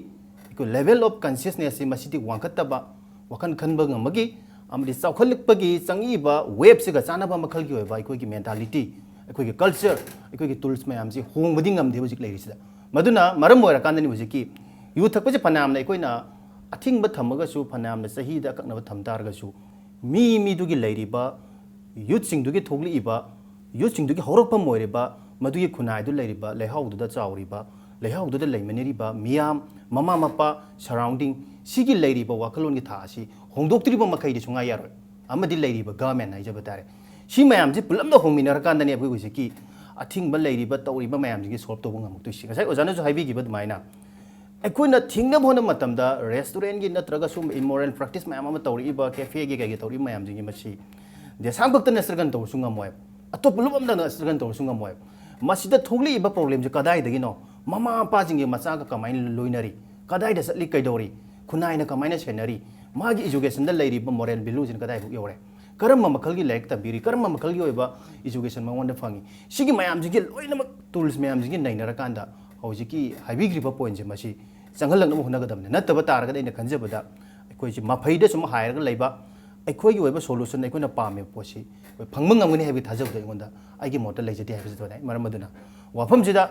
ꯑꯩꯈꯣꯏ level of consciousness ꯁꯤ ꯃꯁꯤꯗꯤ ꯋꯥꯡꯈꯠꯇꯕ, ꯋꯥꯈꯜ ꯈꯟꯕ ꯉꯝꯕꯒꯤ ꯑꯃꯗꯤ ꯆꯥꯎꯈꯠꯂꯛꯄꯒꯤ ꯆꯪꯉꯛꯏꯕ wave ꯁꯤꯒ ꯆꯥꯟꯅꯕ ꯃꯈꯜꯒꯤ ꯑꯣꯏꯕ ꯑꯩꯈꯣꯏꯒꯤ mentality, ꯑꯩꯈꯣꯏꯒꯤ culture, ꯑꯩꯈꯣꯏꯒꯤ tools ꯃꯌꯥꯝꯁꯤ ꯍꯣꯡꯕꯗꯤ ꯉꯝꯗꯦ ꯍꯧꯖꯤꯛ ꯂꯩꯔꯤꯁꯤꯗ꯫ ꯃꯗꯨꯅ ꯃꯔꯝ ꯑꯣꯏꯔꯀꯥꯟꯗꯅꯤ ꯍꯧꯖꯤꯛꯀꯤ ꯌꯨ ꯊꯛꯄꯁꯦ ꯐꯅꯌꯥꯝꯅ ꯑꯩꯈꯣꯏꯅ ꯑꯊꯤꯡꯕ ꯊꯝꯃꯒꯁꯨ, ꯐꯅꯌꯥꯝꯅ ꯆꯍꯤꯗ ꯑꯀꯛꯅꯕ ꯊꯝ ꯇꯥꯔꯒꯁꯨ, ꯃꯤ ꯃꯤꯗꯨꯒꯤ ꯂꯩꯔꯤꯕ youth ꯁꯤꯡꯗꯨꯒꯤ ꯊꯣꯛꯂꯛꯏꯕ, youth ꯁꯤꯡꯗꯨꯒꯤ ꯍꯧꯔꯛꯐꯝ ꯑꯣꯏꯔꯤꯕ, ꯃꯗꯨꯒꯤ ꯈꯨꯟꯅꯥꯏꯗꯨ ꯂꯩꯔꯤꯕ, ꯂꯩꯍꯥꯎꯗꯨꯗ ꯆꯥꯎꯔꯤꯕ, ꯂꯩꯍꯥꯎꯗꯨꯗ ꯂꯩꯃꯤꯟꯅꯔꯤꯕ ꯃꯤꯌꯥꯝ, ꯃꯃꯥ ꯃꯄꯥ, surrounding, ꯁꯤꯒꯤ ꯂꯩꯔꯤꯕ ꯋꯥꯈꯜꯂꯣꯟꯒꯤ ꯊꯥꯛ ꯑꯁꯤ ꯍꯣꯡꯗꯣꯛꯇ꯭ꯔꯤꯕ ꯃꯈꯩꯗꯤ ꯁꯨꯡꯌꯥ ꯌꯥꯔꯣꯏ꯫ ꯑꯃꯗꯤ ꯂꯩꯔꯤꯕ government ꯍꯥꯏꯖꯕ ꯇꯥꯔꯦ꯫ ꯁꯤ ꯃꯌꯥꯝꯁꯤ ꯄꯨꯂꯞꯅ ꯍꯣꯡꯃꯤꯟꯅꯔꯀꯥꯟꯗꯅꯦ ꯑꯩꯈꯣꯏ ꯍꯧꯖꯤꯛꯀꯤ ꯑꯊꯤꯡꯕ ꯂꯩꯔꯤꯕ, ꯇꯧꯔꯤꯕ ꯃꯌꯥꯝꯁꯤꯡꯁꯤ solve ꯇꯧꯕ ꯉꯝꯃꯛꯇꯣꯏꯁꯤ꯫ ꯉꯁꯥꯏ ꯑꯣꯖꯥꯅꯁꯨ ꯍꯥꯏꯕꯤꯈꯤꯕ ꯑꯗꯨꯃꯥꯏꯅ, ꯑꯩꯈꯣꯏꯅ ꯊꯤꯡꯅꯕ ꯍꯣꯠꯅꯕ ꯃꯇꯝꯗ restaurantꯒꯤ ꯅꯠꯇ꯭ꯔꯒ ꯁꯨꯝ immoral practice ꯃꯌꯥꯝ ꯑꯃ ꯇꯧꯔꯛꯏꯕ, cafeꯒꯤ ꯀꯩꯒꯤ ꯇꯧꯔꯛꯏꯕ ꯃꯌꯥꯝꯁꯤꯡꯁꯤ ꯃꯁꯤ ꯗꯦꯁꯥꯡ ꯈꯛꯇꯅ struggle ꯇꯧꯔꯁꯨ ꯉꯝꯃꯣꯏꯕ, ꯑꯇꯣꯞꯄ ꯂꯨꯞ ꯑꯃꯗꯅ struggle ꯇꯧꯔꯁꯨ ꯉꯝꯃꯣꯏꯕ꯫ ꯃꯁꯤꯗ ꯊꯣꯛꯂꯛꯏꯕ problemꯁꯦ ꯀꯗꯥꯏꯗꯒꯤꯅꯣ? ꯃꯃꯥ ꯃꯄꯥꯁꯤꯡꯒꯤ ꯃꯆꯥꯒ ꯀꯃꯥꯏꯅ ꯂꯣꯏꯅꯔꯤ? ꯀꯗꯥꯏꯗ ꯆꯠꯂꯤ? ꯀꯩꯗꯧꯔꯤ? ꯈꯨꯟꯅꯥꯏꯅ ꯀꯃꯥꯏꯅ ꯁꯦꯟꯅꯔꯤ? ꯃꯥꯒꯤ educationꯗ ꯂꯩꯔꯤꯕ moral valueꯁꯤꯅ ꯀꯗꯥꯏꯐꯥꯎ ꯌꯧꯔꯦ? ꯀꯔꯝꯕ ꯃꯈꯜꯒꯤ ꯂꯥꯏꯔꯤꯛ ꯇꯝꯕꯤꯔꯤ? ꯀꯔꯝꯕ ꯃꯈꯜꯒꯤ ꯑꯣꯏꯕ education ꯃꯉꯣꯟꯗ ꯐꯪꯉꯤ? ꯁꯤꯒꯤ ꯃꯌꯥꯝꯁꯤꯒꯤ ꯂꯣꯏꯅꯃꯛ tools ꯃꯌꯥꯝꯁꯤꯒꯤ ꯅꯩꯅꯔꯀꯥꯟꯗ ꯍꯧꯖꯤꯛꯀꯤ ꯍꯥꯏꯕꯤꯈ꯭ꯔꯤꯕ pointꯁꯦ ꯃꯁꯤ ꯆꯪꯍꯜꯂꯛꯅꯕ ꯍꯣꯠꯅꯒꯗꯕꯅꯤ꯫ ꯅꯠꯇꯕ ꯇꯥꯔꯒꯗꯤ ꯑꯩꯅ ꯈꯟꯖꯕꯗ ꯑꯩꯈꯣꯏꯁꯤ ꯃꯐꯩꯗ ꯁꯨꯝ ꯍꯥꯏꯔꯒ ꯂꯩꯕ, ꯑꯩꯈꯣꯏꯒꯤ ꯑꯣꯏꯕ solution ꯑꯩꯈꯣꯏꯅ ꯄꯥꯝꯃꯤꯕ ꯄꯣꯠꯁꯤ ꯑꯩꯈꯣꯏ ꯐꯪꯕ ꯉꯝꯒꯅꯤ ꯍꯥꯏꯕꯒꯤ ꯊꯥꯖꯕꯗꯣ ꯑꯩꯉꯣꯟꯗ, ꯑꯩꯒꯤ ꯃꯣꯠꯇ ꯂꯩꯖꯗꯦ ꯍꯥꯏꯕꯁꯤ ꯊꯣꯛꯂꯛꯑꯦ꯫ ꯃꯔꯝ ꯑꯗꯨꯅ ꯋꯥꯐꯝꯁꯤꯗ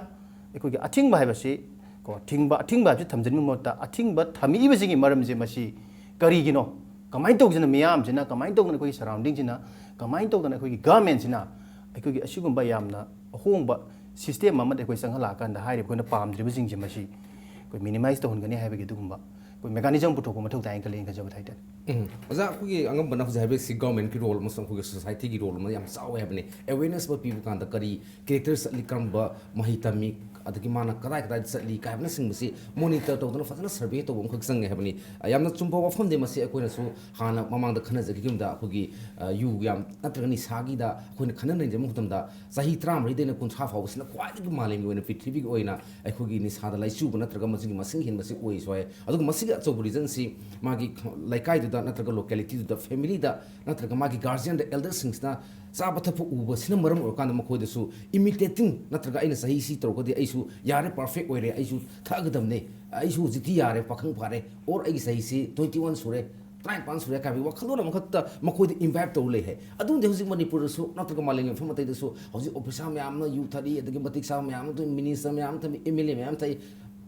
ꯑꯩꯈꯣꯏꯒꯤ ꯑꯊꯤꯡꯕ ꯍꯥꯏꯕꯁꯤ ꯀꯣ, ꯊꯤꯡꯕ, ꯑꯊꯤꯡꯕ ꯍꯥꯏꯕꯁꯤ ꯊꯝꯖꯤꯟꯕꯒꯤ ꯃꯍꯨꯠꯇ ꯑꯊꯤꯡꯕ ꯊꯝꯃꯛꯏꯕꯁꯤꯒꯤ ꯃꯔꯝꯁꯦ ꯃꯁꯤ ꯀꯔꯤꯒꯤꯅꯣ? ꯀꯃꯥꯏꯅ ꯇꯧꯗꯅ ꯃꯤꯌꯥꯝꯁꯤꯅ, ꯀꯃꯥꯏꯅ ꯇꯧꯗꯅ ꯑꯩꯈꯣꯏꯒꯤ surroundingꯁꯤꯅ, ꯀꯃꯥꯏꯅ ꯇꯧꯗꯅ ꯑꯩꯈꯣꯏꯒꯤ governmentꯁꯤꯅ ꯑꯩꯈꯣꯏꯒꯤ ꯑꯁꯤꯒꯨꯝꯕ ꯌꯥꯝꯅ ꯑꯍꯣꯡꯕ system ꯑꯃꯗ ꯑꯩꯈꯣꯏ ꯆꯪꯍꯜꯂꯛꯑꯀꯥꯟꯗ ꯍꯥꯏꯔꯤꯕ ꯑꯩꯈꯣꯏꯅ ꯄꯥꯝꯗ꯭ꯔꯤꯕꯁꯤꯡꯁꯦ ꯃꯁꯤ ꯑꯩꯈꯣꯏ minimize ꯇꯧꯍꯟꯒꯅꯤ ꯍꯥꯏꯕꯒꯤ ꯑꯗꯨꯒꯨꯝꯕ ꯑꯩꯈꯣꯏ mechanism ꯄꯨꯊꯣꯛꯄ ꯃꯊꯧ ꯇꯥꯏꯅ ꯈꯜꯂꯤ, ꯑꯩꯅ ꯈꯟꯖꯕ ꯍꯥꯏꯇꯥꯔꯦ꯫ ꯎꯝ꯫ ꯑꯣꯖꯥ, ꯑꯩꯈꯣꯏꯒꯤ ꯑꯉꯝꯕꯅ ꯍꯧꯖꯤꯛ ꯍꯥꯏꯕꯤꯔꯤꯁꯤ governmentꯀꯤ role ꯑꯃꯁꯨꯡ ꯑꯩꯈꯣꯏꯒꯤ societyꯒꯤ role ꯑꯃ ꯌꯥꯝ ꯆꯥꯎꯋꯦ ꯍꯥꯏꯕꯅꯤ꯫ Awareness ꯑꯃ ꯄꯤꯕ ꯀꯥꯟꯗ ꯀꯔꯤ character ꯆꯠꯂꯤ, ꯀꯔꯝꯕ ꯃꯍꯩ ꯇꯝꯃꯤ, ꯑꯗꯒꯤ ꯃꯥꯅ ꯀꯗꯥꯏ ꯀꯗꯥꯏꯗ ꯆꯠꯂꯤ ꯀꯥꯏꯕꯅꯆꯤꯡꯕꯁꯤ monitor ꯇꯧꯗꯅ ꯐꯖꯅ survey ꯇꯧꯕ ꯑꯃꯈꯛ ꯆꯪꯉꯦ ꯍꯥꯏꯕꯅꯤ꯫ ꯑ, ꯌꯥꯝꯅ ꯆꯨꯝꯕ ꯋꯥꯐꯝꯗꯤ ꯃꯁꯤ ꯑꯩꯈꯣꯏꯅꯁꯨ ꯍꯥꯟꯅ ꯃꯃꯥꯡꯗ ꯈꯟꯅꯖꯈꯤꯕꯗ ꯑꯩꯈꯣꯏꯒꯤ, ꯑ, ꯌꯨ ꯌꯥꯝ ꯅꯠꯇ꯭ꯔꯒ ꯅꯤꯁꯥꯒꯤꯗ ꯑꯩꯈꯣꯏꯅ ꯈꯟꯅ ꯅꯩꯅꯖꯕ ꯃꯇꯝꯗ ꯆꯍꯤ ꯇꯔꯥꯃꯔꯤꯗꯩꯅ ꯀꯨꯟꯊ꯭ꯔꯥ ꯐꯥꯎꯕꯁꯤꯅ ꯈ꯭ꯋꯥꯏꯗꯒꯤ ꯃꯥꯂꯦꯝꯒꯤ ꯑꯣꯏꯅ, ꯄ꯭ꯔꯤꯊꯤꯕꯤꯒꯤ ꯑꯣꯏꯅ ꯑꯩꯈꯣꯏꯒꯤ ꯅꯤꯁꯥꯗ ꯂꯥꯏꯆꯨꯕ ꯅꯠꯇ꯭ꯔꯒ ꯃꯁꯤꯒꯤ ꯃꯁꯤꯡ ꯍꯦꯟꯕꯁꯤ ꯑꯣꯏꯁꯨ ꯍꯥꯏ꯫ ꯑꯗꯨꯒ ꯃꯁꯤꯒꯤ ꯑꯆꯧꯕ reasonꯁꯤ ꯃꯥꯒꯤ ꯂꯩꯀꯥꯏꯗꯨꯗ ꯅꯠꯇ꯭ꯔꯒ localityꯗꯨꯗ, familyꯗ ꯅꯠꯇ꯭ꯔꯒ ꯃꯥꯒꯤ guardianꯗ, elderꯁꯤꯡꯁꯤꯅ ꯆꯥꯕ ꯊꯛꯄ ꯎꯕꯁꯤꯅ ꯃꯔꯝ ꯑꯣꯏꯔꯀꯥꯟꯗ ꯃꯈꯣꯏꯗꯁꯨ imitating ꯅꯠꯇ꯭ꯔꯒ ꯑꯩꯅ ꯆꯍꯤ ꯁꯤ ꯇꯧꯔꯒꯗꯤ ꯑꯩꯁꯨ ꯌꯥꯔꯦ, perfect ꯑꯣꯏꯔꯦ, ꯑꯩꯁꯨ ꯊꯛꯑꯒꯗꯕꯅꯦ, ꯑꯩꯁꯨ ꯍꯧꯖꯤꯛꯇꯤ ꯌꯥꯔꯦ, ꯄꯥꯈꯪ ꯐꯥꯔꯦ, or ꯑꯩꯒꯤ ꯆꯍꯤꯁꯤ twenty one ꯁꯨꯔꯦ, ꯇꯔꯥꯅꯤꯄꯥꯟ ꯁꯨꯔꯦ ꯀꯥꯏꯕꯒꯤ ꯋꯥꯈꯜꯂꯣꯟ ꯑꯃꯈꯛꯇ ꯃꯈꯣꯏꯗ imbibe ꯇꯧꯔ ꯂꯩ ꯍꯥꯏ꯫ ꯑꯗꯨꯗꯤ ꯍꯧꯖꯤꯛ ꯃꯅꯤꯄꯨꯔꯗꯁꯨ ꯅꯠꯇ꯭ꯔꯒ ꯃꯥꯂꯦꯝꯒꯤ ꯃꯐꯝ ꯑꯇꯩꯗꯁꯨ ꯍꯧꯖꯤꯛ officer ꯃꯌꯥꯝ ꯑꯃ ꯌꯨ ꯊꯛꯏ, ꯑꯗꯒꯤ ꯃꯇꯤꯛ ꯆꯥꯕ ꯃꯌꯥꯝ ꯑꯃ ꯊꯛꯏ, minister ꯃꯌꯥꯝ ꯑꯃ ꯊꯛꯏ, MLA ꯃꯌꯥꯝ ꯊꯛꯏ꯫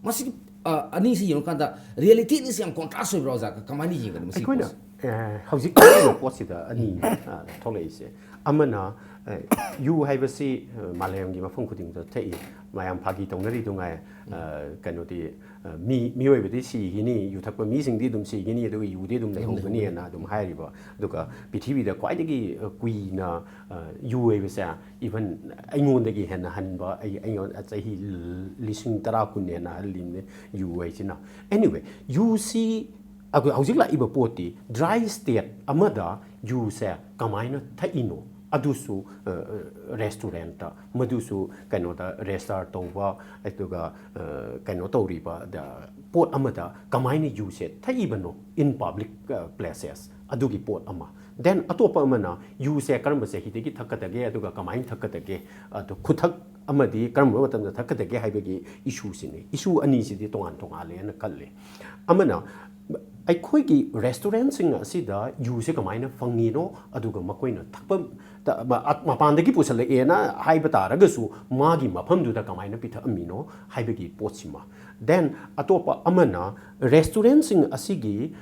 ꯃꯁꯤꯒꯤ, ꯑ, ꯑꯅꯤꯁꯤ ꯌꯦꯡꯉꯀꯥꯟꯗ reality ꯑꯅꯤꯁꯤ ꯌꯥꯝ contrast ꯑꯣꯏꯕ꯭ꯔꯥ ꯑꯣꯖꯥ? ꯀꯃꯥꯏꯅ ꯌꯦꯡꯒꯅꯤ ꯃꯁꯤꯒꯤ ꯑꯩꯈꯣꯏꯅ, ꯄꯣꯠꯁꯦ? ꯑ, ꯍꯧꯖꯤꯛ ꯊꯣꯛꯂꯤꯕ ꯄꯣꯠꯁꯤꯗ ꯑꯅꯤ, ꯑ, ꯊꯣꯛꯂꯛꯏꯁꯦ꯫ ꯑꯃꯅ, ꯑ, ꯌꯨ ꯍꯥꯏꯕꯁꯤ, ꯑ, ꯃꯥꯂꯦꯝꯒꯤ ꯃꯐꯝ ꯈꯨꯗꯤꯡꯗ ꯊꯛꯏ꯫ ꯃꯌꯥꯝ ꯐꯥꯒꯤ ꯇꯧꯅꯔꯤꯗꯨ ꯉꯥꯏ꯫ ꯑ, ꯀꯩꯅꯣꯗꯤ, ꯑ, ꯃꯤ, ꯃꯤꯑꯣꯏꯕꯗꯤ ꯁꯤꯈꯤꯅꯤ, ꯌꯨ ꯊꯛꯄ ꯃꯤꯁꯤꯡꯗꯤ ꯑꯗꯨꯝ ꯁꯤꯈꯤꯅꯤ, ꯑꯗꯨꯒ ꯌꯨꯗꯤ ꯑꯗꯨꯝ ꯂꯩꯍꯧꯒꯅꯤꯅ ꯑꯗꯨꯝ ꯍꯥꯏꯔꯤꯕ꯫ ꯑꯗꯨꯒ ꯄ꯭ꯔꯤꯊꯤꯕꯤꯗ ꯈ꯭ꯋꯥꯏꯗꯒꯤ, ꯑ, ꯀꯨꯏꯅ, ꯑ, ꯌꯨ ꯍꯥꯏꯕꯁꯦ, even ꯑꯩꯉꯣꯟꯗꯒꯤ ꯍꯦꯟꯅ ꯍꯟꯕ, ꯑꯩ, ꯑꯩꯉꯣꯟꯗ ꯆꯍꯤ ꯂꯤꯁꯤꯡ ꯇꯔꯥ ꯀꯨꯟ ꯍꯦꯟꯅ ꯍꯜꯂꯤꯕꯅꯤ ꯌꯨ ꯍꯥꯏꯁꯤꯅ꯫ Anyway, ꯌꯨꯁꯤ ꯑꯩꯈꯣꯏ ꯍꯧꯖꯤꯛ ꯂꯥꯛꯏꯕ ꯄꯣꯠꯇꯤ dry state ꯑꯃꯗ ꯌꯨꯁꯦ ꯀꯃꯥꯏꯅ ꯊꯛꯏꯅꯣ? ꯑꯗꯨꯁꯨ, ꯑ, restaurantꯇ, ꯃꯗꯨꯁꯨ ꯀꯩꯅꯣꯗ register ꯇꯧꯕ, ꯑꯗꯨꯒ, ꯑ, ꯀꯩꯅꯣ ꯇꯧꯔꯤꯕ, ꯗ, ꯄꯣꯠ ꯑꯃꯗ ꯀꯃꯥꯏꯅ ꯌꯨꯁꯦ ꯊꯛꯏꯕꯅꯣ in public, ꯑ, places, ꯑꯗꯨꯒꯤ ꯄꯣꯠ ꯑꯃ꯫ Then ꯑꯇꯣꯞꯄ ꯑꯃꯅ ꯌꯨꯁꯦ ꯀꯔꯝꯕ ꯆꯍꯤꯗꯒꯤ ꯊꯛꯀꯗꯒꯦ, ꯑꯗꯨꯒ ꯀꯃꯥꯏꯅ ꯊꯛꯀꯗꯒꯦ, ꯑꯗꯨ ꯈꯨꯊꯛ ꯑꯃꯗꯤ ꯀꯔꯝꯕ ꯃꯇꯝꯗ ꯊꯛꯀꯗꯒꯦ ꯍꯥꯏꯕꯒꯤ issue ꯁꯤꯅꯤ꯫ Issue ꯑꯅꯤꯁꯤꯗꯤ ꯇꯣꯉꯥꯟ ꯇꯣꯉꯥꯜꯂꯦꯅ ꯈꯜꯂꯦ꯫ ꯑꯃꯅ, ꯑꯩꯈꯣꯏꯒꯤ restaurantꯁꯤꯡ ꯑꯁꯤꯗ ꯌꯨꯁꯦ ꯀꯃꯥꯏꯅ ꯐꯪꯉꯤꯅꯣ, ꯑꯗꯨꯒ ꯃꯈꯣꯏꯅ ꯊꯛꯄ, ꯇ-, ꯃ-, ꯑ-, ꯃꯄꯥꯟꯗꯒꯤ ꯄꯨꯁꯜꯂꯛꯑꯦꯅ ꯍꯥꯏꯕ ꯇꯥꯔꯒꯁꯨ, ꯃꯥꯒꯤ ꯃꯐꯝꯗꯨꯗ ꯀꯃꯥꯏꯅ ꯄꯤꯊꯛꯑꯝꯃꯤꯅꯣ ꯍꯥꯏꯕꯒꯤ ꯄꯣꯠꯁꯤꯃ꯫ Then ꯑꯇꯣꯞꯄ ꯑꯃꯅ, restaurantꯁꯤꯡ ꯑꯁꯤꯒꯤ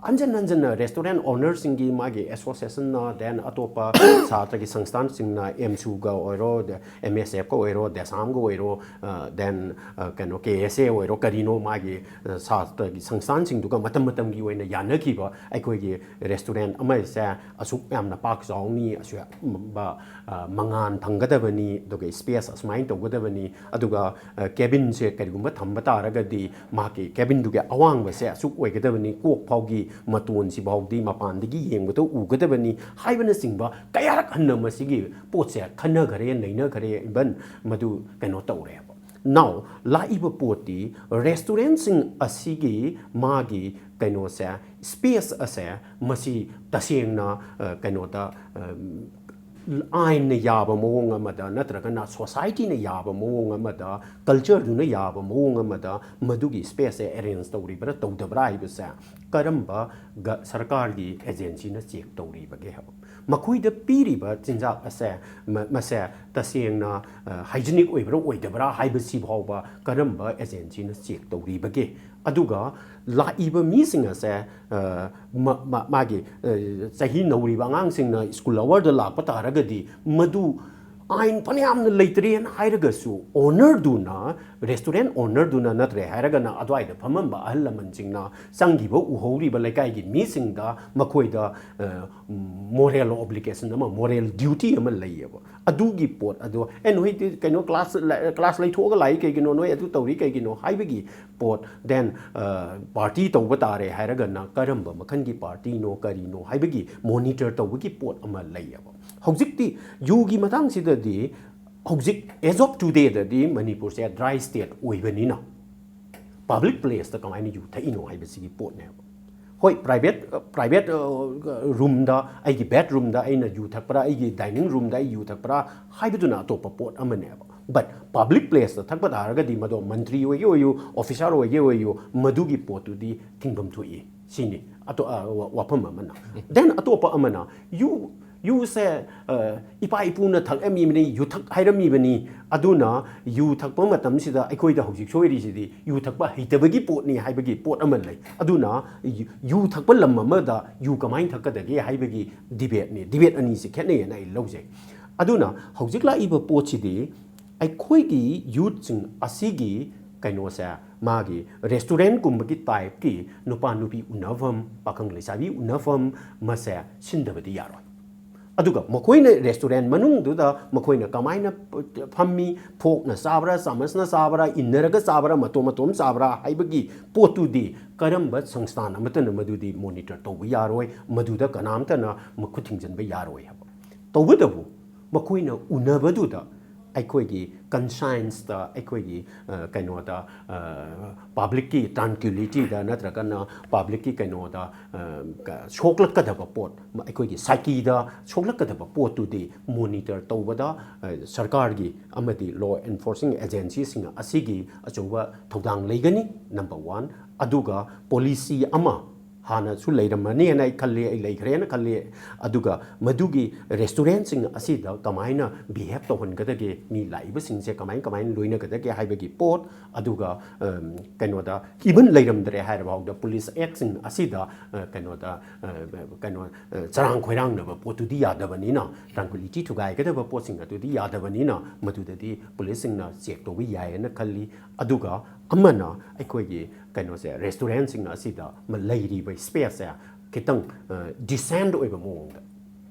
ꯍꯟꯖꯟ ꯍꯟꯖꯟꯅ restaurant ownerꯁꯤꯡꯒꯤ ꯃꯥꯒꯤ associationꯅ, then ꯑꯇꯣꯞꯄ ꯁꯥꯇ꯭ꯔꯒꯤ ꯁꯪꯁꯊꯥꯟꯁꯤꯡꯅ, ꯑꯦꯝꯁꯨꯒ ꯑꯣꯏꯔꯣ, ꯑꯦꯝ ꯑꯦꯁ ꯑꯦꯐꯀ ꯑꯣꯏꯔꯣ, ꯗꯦꯁꯥꯝꯒ ꯑꯣꯏꯔꯣ, ꯑ, then, ꯑ, ꯀꯩꯅꯣ, ꯀꯦ ꯑꯦꯁ ꯑꯦ ꯑꯣꯏꯔꯣ, ꯀꯔꯤꯅꯣ ꯃꯥꯒꯤ, ꯑ, ꯁꯥꯇ꯭ꯔꯒꯤ ꯁꯪꯁꯊꯥꯟꯁꯤꯡꯗꯨꯒ ꯃꯇꯝ ꯃꯇꯝꯒꯤ ꯑꯣꯏꯅ ꯌꯥꯅꯈꯤꯕ ꯑꯩꯈꯣꯏꯒꯤ restaurant ꯑꯃꯁꯦ ꯑꯁꯨꯛ ꯌꯥꯝꯅ ꯄꯥꯛ ꯆꯥꯎꯅꯤ, ꯑꯁꯨꯛ ꯌꯥꯝꯕ, ꯑ, ꯃꯉꯥꯜ ꯐꯪꯒꯗꯕꯅꯤ, ꯑꯗꯨꯒ space ꯑꯁꯨꯃꯥꯏꯅ ꯇꯧꯒꯗꯕꯅꯤ, ꯑꯗꯨꯒ, ꯑ, cabinꯁꯦ ꯀꯔꯤꯒꯨꯝꯕ ꯊꯝꯕ ꯇꯥꯔꯒꯗꯤ ꯃꯍꯥꯛꯀꯤ cabinꯗꯨꯒꯤ ꯑꯋꯥꯡꯕꯁꯦ ꯑꯁꯨꯛ ꯑꯣꯏꯒꯗꯕꯅꯤ, ꯀꯣꯛ ꯐꯥꯎꯒꯤ ꯃꯇꯣꯟꯁꯤ ꯐꯥꯎꯗꯤ ꯃꯄꯥꯟꯗꯒꯤ ꯌꯦꯡꯕꯗ ꯎꯒꯗꯕꯅꯤ ꯍꯥꯏꯕꯅꯆꯤꯡꯕ ꯀꯌꯥꯔꯛ ꯍꯟꯅ ꯃꯁꯤꯒꯤ ꯄꯣꯠꯁꯦ ꯈꯟꯅꯈꯔꯦ, ꯅꯩꯅꯈꯔꯦ, even ꯃꯗꯨ ꯀꯩꯅꯣ ꯇꯧꯔꯦꯕ꯫ Now, ꯂꯥꯛꯏꯕ ꯄꯣꯠꯇꯤ restaurantꯁꯤꯡ ꯑꯁꯤꯒꯤ ꯃꯥꯒꯤ ꯀꯩꯅꯣꯁꯦ, space ꯑꯁꯦ, ꯃꯁꯤ ꯇꯁꯦꯡꯅ, ꯑ, ꯀꯩꯅꯣꯗ, ꯑ, ꯑꯥꯏꯟꯅ ꯌꯥꯕ ꯃꯑꯣꯡ ꯑꯃꯗ ꯅꯠꯇ꯭ꯔꯒꯅ societyꯅ ꯌꯥꯕ ꯃꯑꯣꯡ ꯑꯃꯗ, cultureꯗꯨꯅ ꯌꯥꯕ ꯃꯑꯣꯡ ꯑꯃꯗ ꯃꯗꯨꯒꯤ spaceꯁꯦ arrange ꯇꯧꯔꯤꯕ꯭ꯔꯥ ꯇꯧꯗꯕ꯭ꯔꯥ ꯍꯥꯏꯕꯁꯦ ꯀꯔꯝꯕ ꯒ-, ꯁꯔꯀꯥꯔꯒꯤ agencyꯅ check ꯇꯧꯔꯤꯕꯒꯦ ꯍꯥꯏꯕ? ꯃꯈꯣꯏꯗ ꯄꯤꯔꯤꯕ ꯆꯤꯟꯖꯥꯛ ꯑꯁꯦ, ꯃ-, ꯃꯁꯦ ꯇꯁꯦꯡꯅ, ꯑ, hygienic ꯑꯣꯏꯕ꯭ꯔꯥ ꯑꯣꯏꯗꯕ꯭ꯔꯥ ꯍꯥꯏꯕꯁꯤ ꯐꯥꯎꯕ ꯀꯔꯝꯕ agencyꯅ check ꯇꯧꯔꯤꯕꯒꯦ? ꯑꯗꯨꯒ ꯂꯥꯛꯏꯕ ꯃꯤꯁꯤꯡ ꯑꯁꯦ, ꯑ, ꯃ-, ꯃ-, ꯃꯥꯒꯤ, ꯑ, ꯆꯍꯤ ꯅꯧꯔꯤꯕ ꯑꯉꯥꯡꯁꯤꯡꯅ school hourꯗ ꯂꯥꯛꯄ ꯇꯥꯔꯒꯗꯤ ꯃꯗꯨ ꯑꯥꯏꯟ ꯐꯅꯌꯥꯝꯅ ꯂꯩꯇ꯭ꯔꯦꯅ ꯍꯥꯏꯔꯒꯁꯨ, owner ꯗꯨꯅ, restaurant owner ꯗꯨꯅ ꯅꯠꯇ꯭ꯔꯦ ꯍꯥꯏꯔꯒꯅ ꯑꯗ꯭ꯋꯥꯏꯗ ꯐꯝꯃꯝꯕ ꯑꯍꯜ ꯂꯃꯟꯁꯤꯡꯅ, ꯆꯪꯈꯤꯕ ꯎꯍꯧꯔꯤꯕ ꯂꯩꯀꯥꯏꯒꯤ ꯃꯤꯁꯤꯡꯗ ꯃꯈꯣꯏꯗ, ꯑ, moral obligation ꯑꯃ, moral duty ꯑꯃ ꯂꯩꯌꯦꯕ꯫ ꯑꯗꯨꯒꯤ ꯄꯣꯠ ꯑꯗꯣ, "ꯑꯦ, ꯅꯣꯏꯗꯤ ꯀꯩꯅꯣ class ꯂ-, class ꯂꯩꯊꯣꯛꯑꯒ ꯂꯥꯛꯏ ꯀꯩꯒꯤꯅꯣ? ꯅꯣꯏ ꯑꯗꯨ ꯇꯧꯔꯤ ꯀꯩꯒꯤꯅꯣ?" ꯍꯥꯏꯕꯒꯤ ꯄꯣꯠ, then, ꯑ, party ꯇꯧꯕ ꯇꯥꯔꯦ ꯍꯥꯏꯔꯒꯅ ꯀꯔꯝꯕ ꯃꯈꯜꯒꯤ party ꯅꯣ, ꯀꯔꯤꯅꯣ ꯍꯥꯏꯕꯒꯤ monitor ꯇꯧꯕꯒꯤ ꯄꯣꯠ ꯑꯃ ꯂꯩꯌꯦꯕ꯫ ꯍꯧꯖꯤꯛꯇꯤ ꯌꯨꯒꯤ ꯃꯇꯥꯡꯁꯤꯗꯗꯤ, ꯍꯧꯖꯤꯛ as of today ꯗꯗꯤ ꯃꯅꯤꯄꯨꯔꯁꯦ dry state ꯑꯣꯏꯕꯅꯤꯅ, public place ꯇ ꯀꯃꯥꯏꯅ ꯌꯨ ꯊꯛꯏꯅꯣ ꯍꯥꯏꯕꯁꯤꯒꯤ ꯄꯣꯠꯅꯦꯕ꯫ ꯍꯣꯏ, private, private, ꯑ, room ꯗ, ꯑꯩꯒꯤ bedroom ꯗ ꯑꯩꯅ ꯌꯨ ꯊꯛꯄ꯭ꯔꯥ, ꯑꯩꯒꯤ dining room ꯗ ꯑꯩ ꯌꯨ ꯊꯛꯄ꯭ꯔꯥ ꯍꯥꯏꯕꯗꯨꯅ ꯑꯇꯣꯞꯄ ꯄꯣꯠ ꯑꯃꯅꯦꯕ꯫ But public place ꯇ ꯊꯛꯄ ꯇꯥꯔꯒꯗꯤ, ꯃꯗꯣ ꯃꯟꯇ꯭ꯔꯤ ꯑꯣꯏꯒꯦ ꯑꯣꯏꯌꯨ, officer ꯑꯣꯏꯒꯦ ꯑꯣꯏꯌꯨ, ꯃꯗꯨꯒꯤ ꯄꯣꯠꯇꯨꯗꯤ ꯊꯤꯡꯐꯝ ꯊꯣꯛꯏ꯫ ꯁꯤꯅꯤ ꯑꯇꯣ-, ꯑ, ꯋꯥ-, ꯋꯥꯐꯝ ꯑꯃꯅ꯫ Then ꯑꯇꯣꯞꯄ ꯑꯃꯅ, ꯌꯨ, ꯌꯨꯁꯦ, ꯑ, ꯏꯄꯥ ꯏꯄꯨꯅ ꯊꯛꯂꯝꯃꯤꯕꯅꯤ, ꯌꯨꯊꯛ ꯍꯥꯏꯔꯝꯃꯤꯕꯅꯤ, ꯑꯗꯨꯅ ꯌꯨ ꯊꯛꯄ ꯃꯇꯝꯁꯤꯗ ꯑꯩꯈꯣꯏꯗ ꯍꯧꯖꯤꯛ ꯁꯣꯏꯔꯤꯁꯤꯗꯤ ꯌꯨ ꯊꯛꯄ ꯍꯩꯇꯕꯒꯤ ꯄꯣꯠꯅꯤ ꯍꯥꯏꯕꯒꯤ ꯄꯣꯠ ꯑꯃ ꯂꯩ꯫ ꯑꯗꯨꯅ ꯌꯨ, ꯌꯨ ꯊꯛꯄ ꯂꯝ ꯑꯃꯗ ꯌꯨ ꯀꯃꯥꯏꯅ ꯊꯛꯀꯗꯒꯦ ꯍꯥꯏꯕꯒꯤ debate ꯅꯤ꯫ Debate ꯑꯅꯤꯁꯤ ꯈꯦꯠꯅꯩꯌꯦꯅ ꯑꯩ ꯂꯧꯖꯩ꯫ ꯑꯗꯨꯅ ꯍꯧꯖꯤꯛ ꯂꯥꯛꯏꯕ ꯄꯣꯠꯁꯤꯗꯤ ꯑꯩꯈꯣꯏꯒꯤ youth ꯁꯤꯡ ꯑꯁꯤꯒꯤ ꯀꯩꯅꯣꯁꯦ, ꯃꯥꯒꯤ restaurant ꯀꯨꯝꯕꯒꯤ type ꯀꯤ ꯅꯨꯄꯥ ꯅꯨꯄꯤ ꯎꯅꯐꯝ, ꯄꯥꯈꯪ ꯂꯩꯁꯥꯕꯤ ꯎꯅꯐꯝ, ꯃꯁꯦ ꯁꯤꯟꯗꯕꯗꯤ ꯌꯥꯔꯣꯏ꯫ ꯑꯗꯨꯒ ꯃꯈꯣꯏꯅ restaurant ꯃꯅꯨꯡꯗꯨꯗ ꯃꯈꯣꯏꯅ ꯀꯃꯥꯏꯅ ꯐꯝꯃꯤ, fork ꯅ ꯆꯥꯕ꯭ꯔꯥ, ꯆꯥꯃꯁꯅ ꯆꯥꯕ꯭ꯔꯥ, ꯏꯟꯅꯔꯒ ꯆꯥꯕ꯭ꯔꯥ, ꯃꯇꯣꯝ ꯃꯇꯣꯝ ꯆꯥꯕ꯭ꯔꯥ ꯍꯥꯏꯕꯒꯤ ꯄꯣꯠꯇꯨꯗꯤ ꯀꯔꯝꯕ ꯁꯪꯁꯊꯥꯟ ꯑꯃꯠꯇꯅ ꯃꯗꯨꯗꯤ monitor ꯇꯧꯕ ꯌꯥꯔꯣꯏ, ꯃꯗꯨꯗ ꯀꯅꯥꯝꯇꯅ ꯃꯈꯨꯠ ꯊꯤꯡꯖꯤꯟꯕ ꯌꯥꯔꯣꯏ ꯍꯥꯏꯕ꯫ ꯇꯧꯕꯇꯕꯨ ꯃꯈꯣꯏꯅ ꯎꯅꯕꯗꯨꯗ ꯑꯩꯈꯣꯏꯒꯤ conscience ꯇ, ꯑꯩꯈꯣꯏꯒꯤ, ꯑ, ꯀꯩꯅꯣꯗ, ꯑ, public ꯀꯤ tranquility ꯗ ꯅꯠꯇ꯭ꯔꯒꯅ public ꯀꯤ ꯀꯩꯅꯣꯗ, ꯑ, ꯀ-, ꯁꯣꯛꯂꯛꯀꯗꯕ ꯄꯣꯠ, ꯃ-, ꯑꯩꯈꯣꯏꯒꯤ psyche ꯗ ꯁꯣꯛꯂꯛꯀꯗꯕ ꯄꯣꯠꯇꯨꯗꯤ monitor ꯇꯧꯕꯗ, ꯑ, ꯁꯔꯀꯥꯔꯒꯤ ꯑꯃꯗꯤ law enforcing agency ꯁꯤꯡ ꯑꯁꯤꯒꯤ ꯑꯆꯧꯕ ꯊꯧꯗꯥꯡ ꯂꯩꯒꯅꯤ, number one꯫ ꯑꯗꯨꯒ policy ꯑꯃ ꯍꯥꯟꯅꯁꯨ ꯂꯩꯔꯝꯃꯅꯤ ꯍꯥꯏꯅ ꯑꯩ ꯈꯜꯂꯤ, ꯑꯩ ꯂꯩꯈ꯭ꯔꯦꯅ ꯈꯜꯂꯤ꯫ ꯑꯗꯨꯒ ꯃꯗꯨꯒꯤ ꯔꯦꯁꯇꯨꯔꯦꯟꯁꯤꯡ ꯑꯁꯤꯗ ꯀꯃꯥꯏꯅ ꯕꯤꯍꯦꯞ ꯇꯧꯍꯟꯒꯗꯒꯦ, ꯃꯤ ꯂꯥꯛꯏꯕꯁꯤꯡꯁꯦ ꯀꯃꯥꯏ ꯀꯃꯥꯏꯅ ꯂꯣꯏꯅꯒꯗꯒꯦ ꯍꯥꯏꯕꯒꯤ ꯄꯣꯠ, ꯑꯗꯨꯒ ꯀꯩꯅꯣꯗ ꯏꯚꯟ ꯂꯩꯔꯝꯗ꯭ꯔꯦ ꯍꯥꯏꯔꯐꯥꯎꯗ ꯄꯨꯂꯤꯁ ꯑꯦꯛꯁꯤꯡ ꯑꯁꯤꯗ ꯀꯩꯅꯣꯗ ꯀꯩꯅꯣ ꯆꯔꯥꯡ ꯈꯣꯏꯔꯥꯡꯅꯕ ꯄꯣꯠꯇꯨꯗꯤ ꯌꯥꯗꯕꯅꯤꯅ, ꯇ꯭ꯔꯥꯡꯀ꯭ꯋꯤꯂꯤꯇꯤ ꯊꯨꯒꯥꯏꯒꯗꯕ ꯄꯣꯠꯁꯤꯡ ꯑꯗꯨꯗꯤ ꯌꯥꯗꯕꯅꯤꯅ, ꯃꯗꯨꯗꯗꯤ ꯄꯨꯂꯤꯁꯁꯤꯡꯅ ꯆꯦꯛ ꯇꯧꯕ ꯌꯥꯏꯌꯦꯅ ꯈꯜꯂꯤ꯫ ꯑꯗꯨꯒ ꯑꯃꯅ ꯑꯩꯈꯣꯏꯒꯤ ꯀꯩꯅꯣꯁꯦ, ꯔꯦꯁꯇꯨꯔꯦꯟꯁꯤꯡ ꯑꯁꯤꯗ ꯂꯩꯔꯤꯕ ꯁ꯭ꯄꯦꯁꯁꯦ ꯈꯤꯇꯪ ꯗꯤꯁꯦꯟꯠ ꯑꯣꯏꯕ ꯃꯑꯣꯡꯗ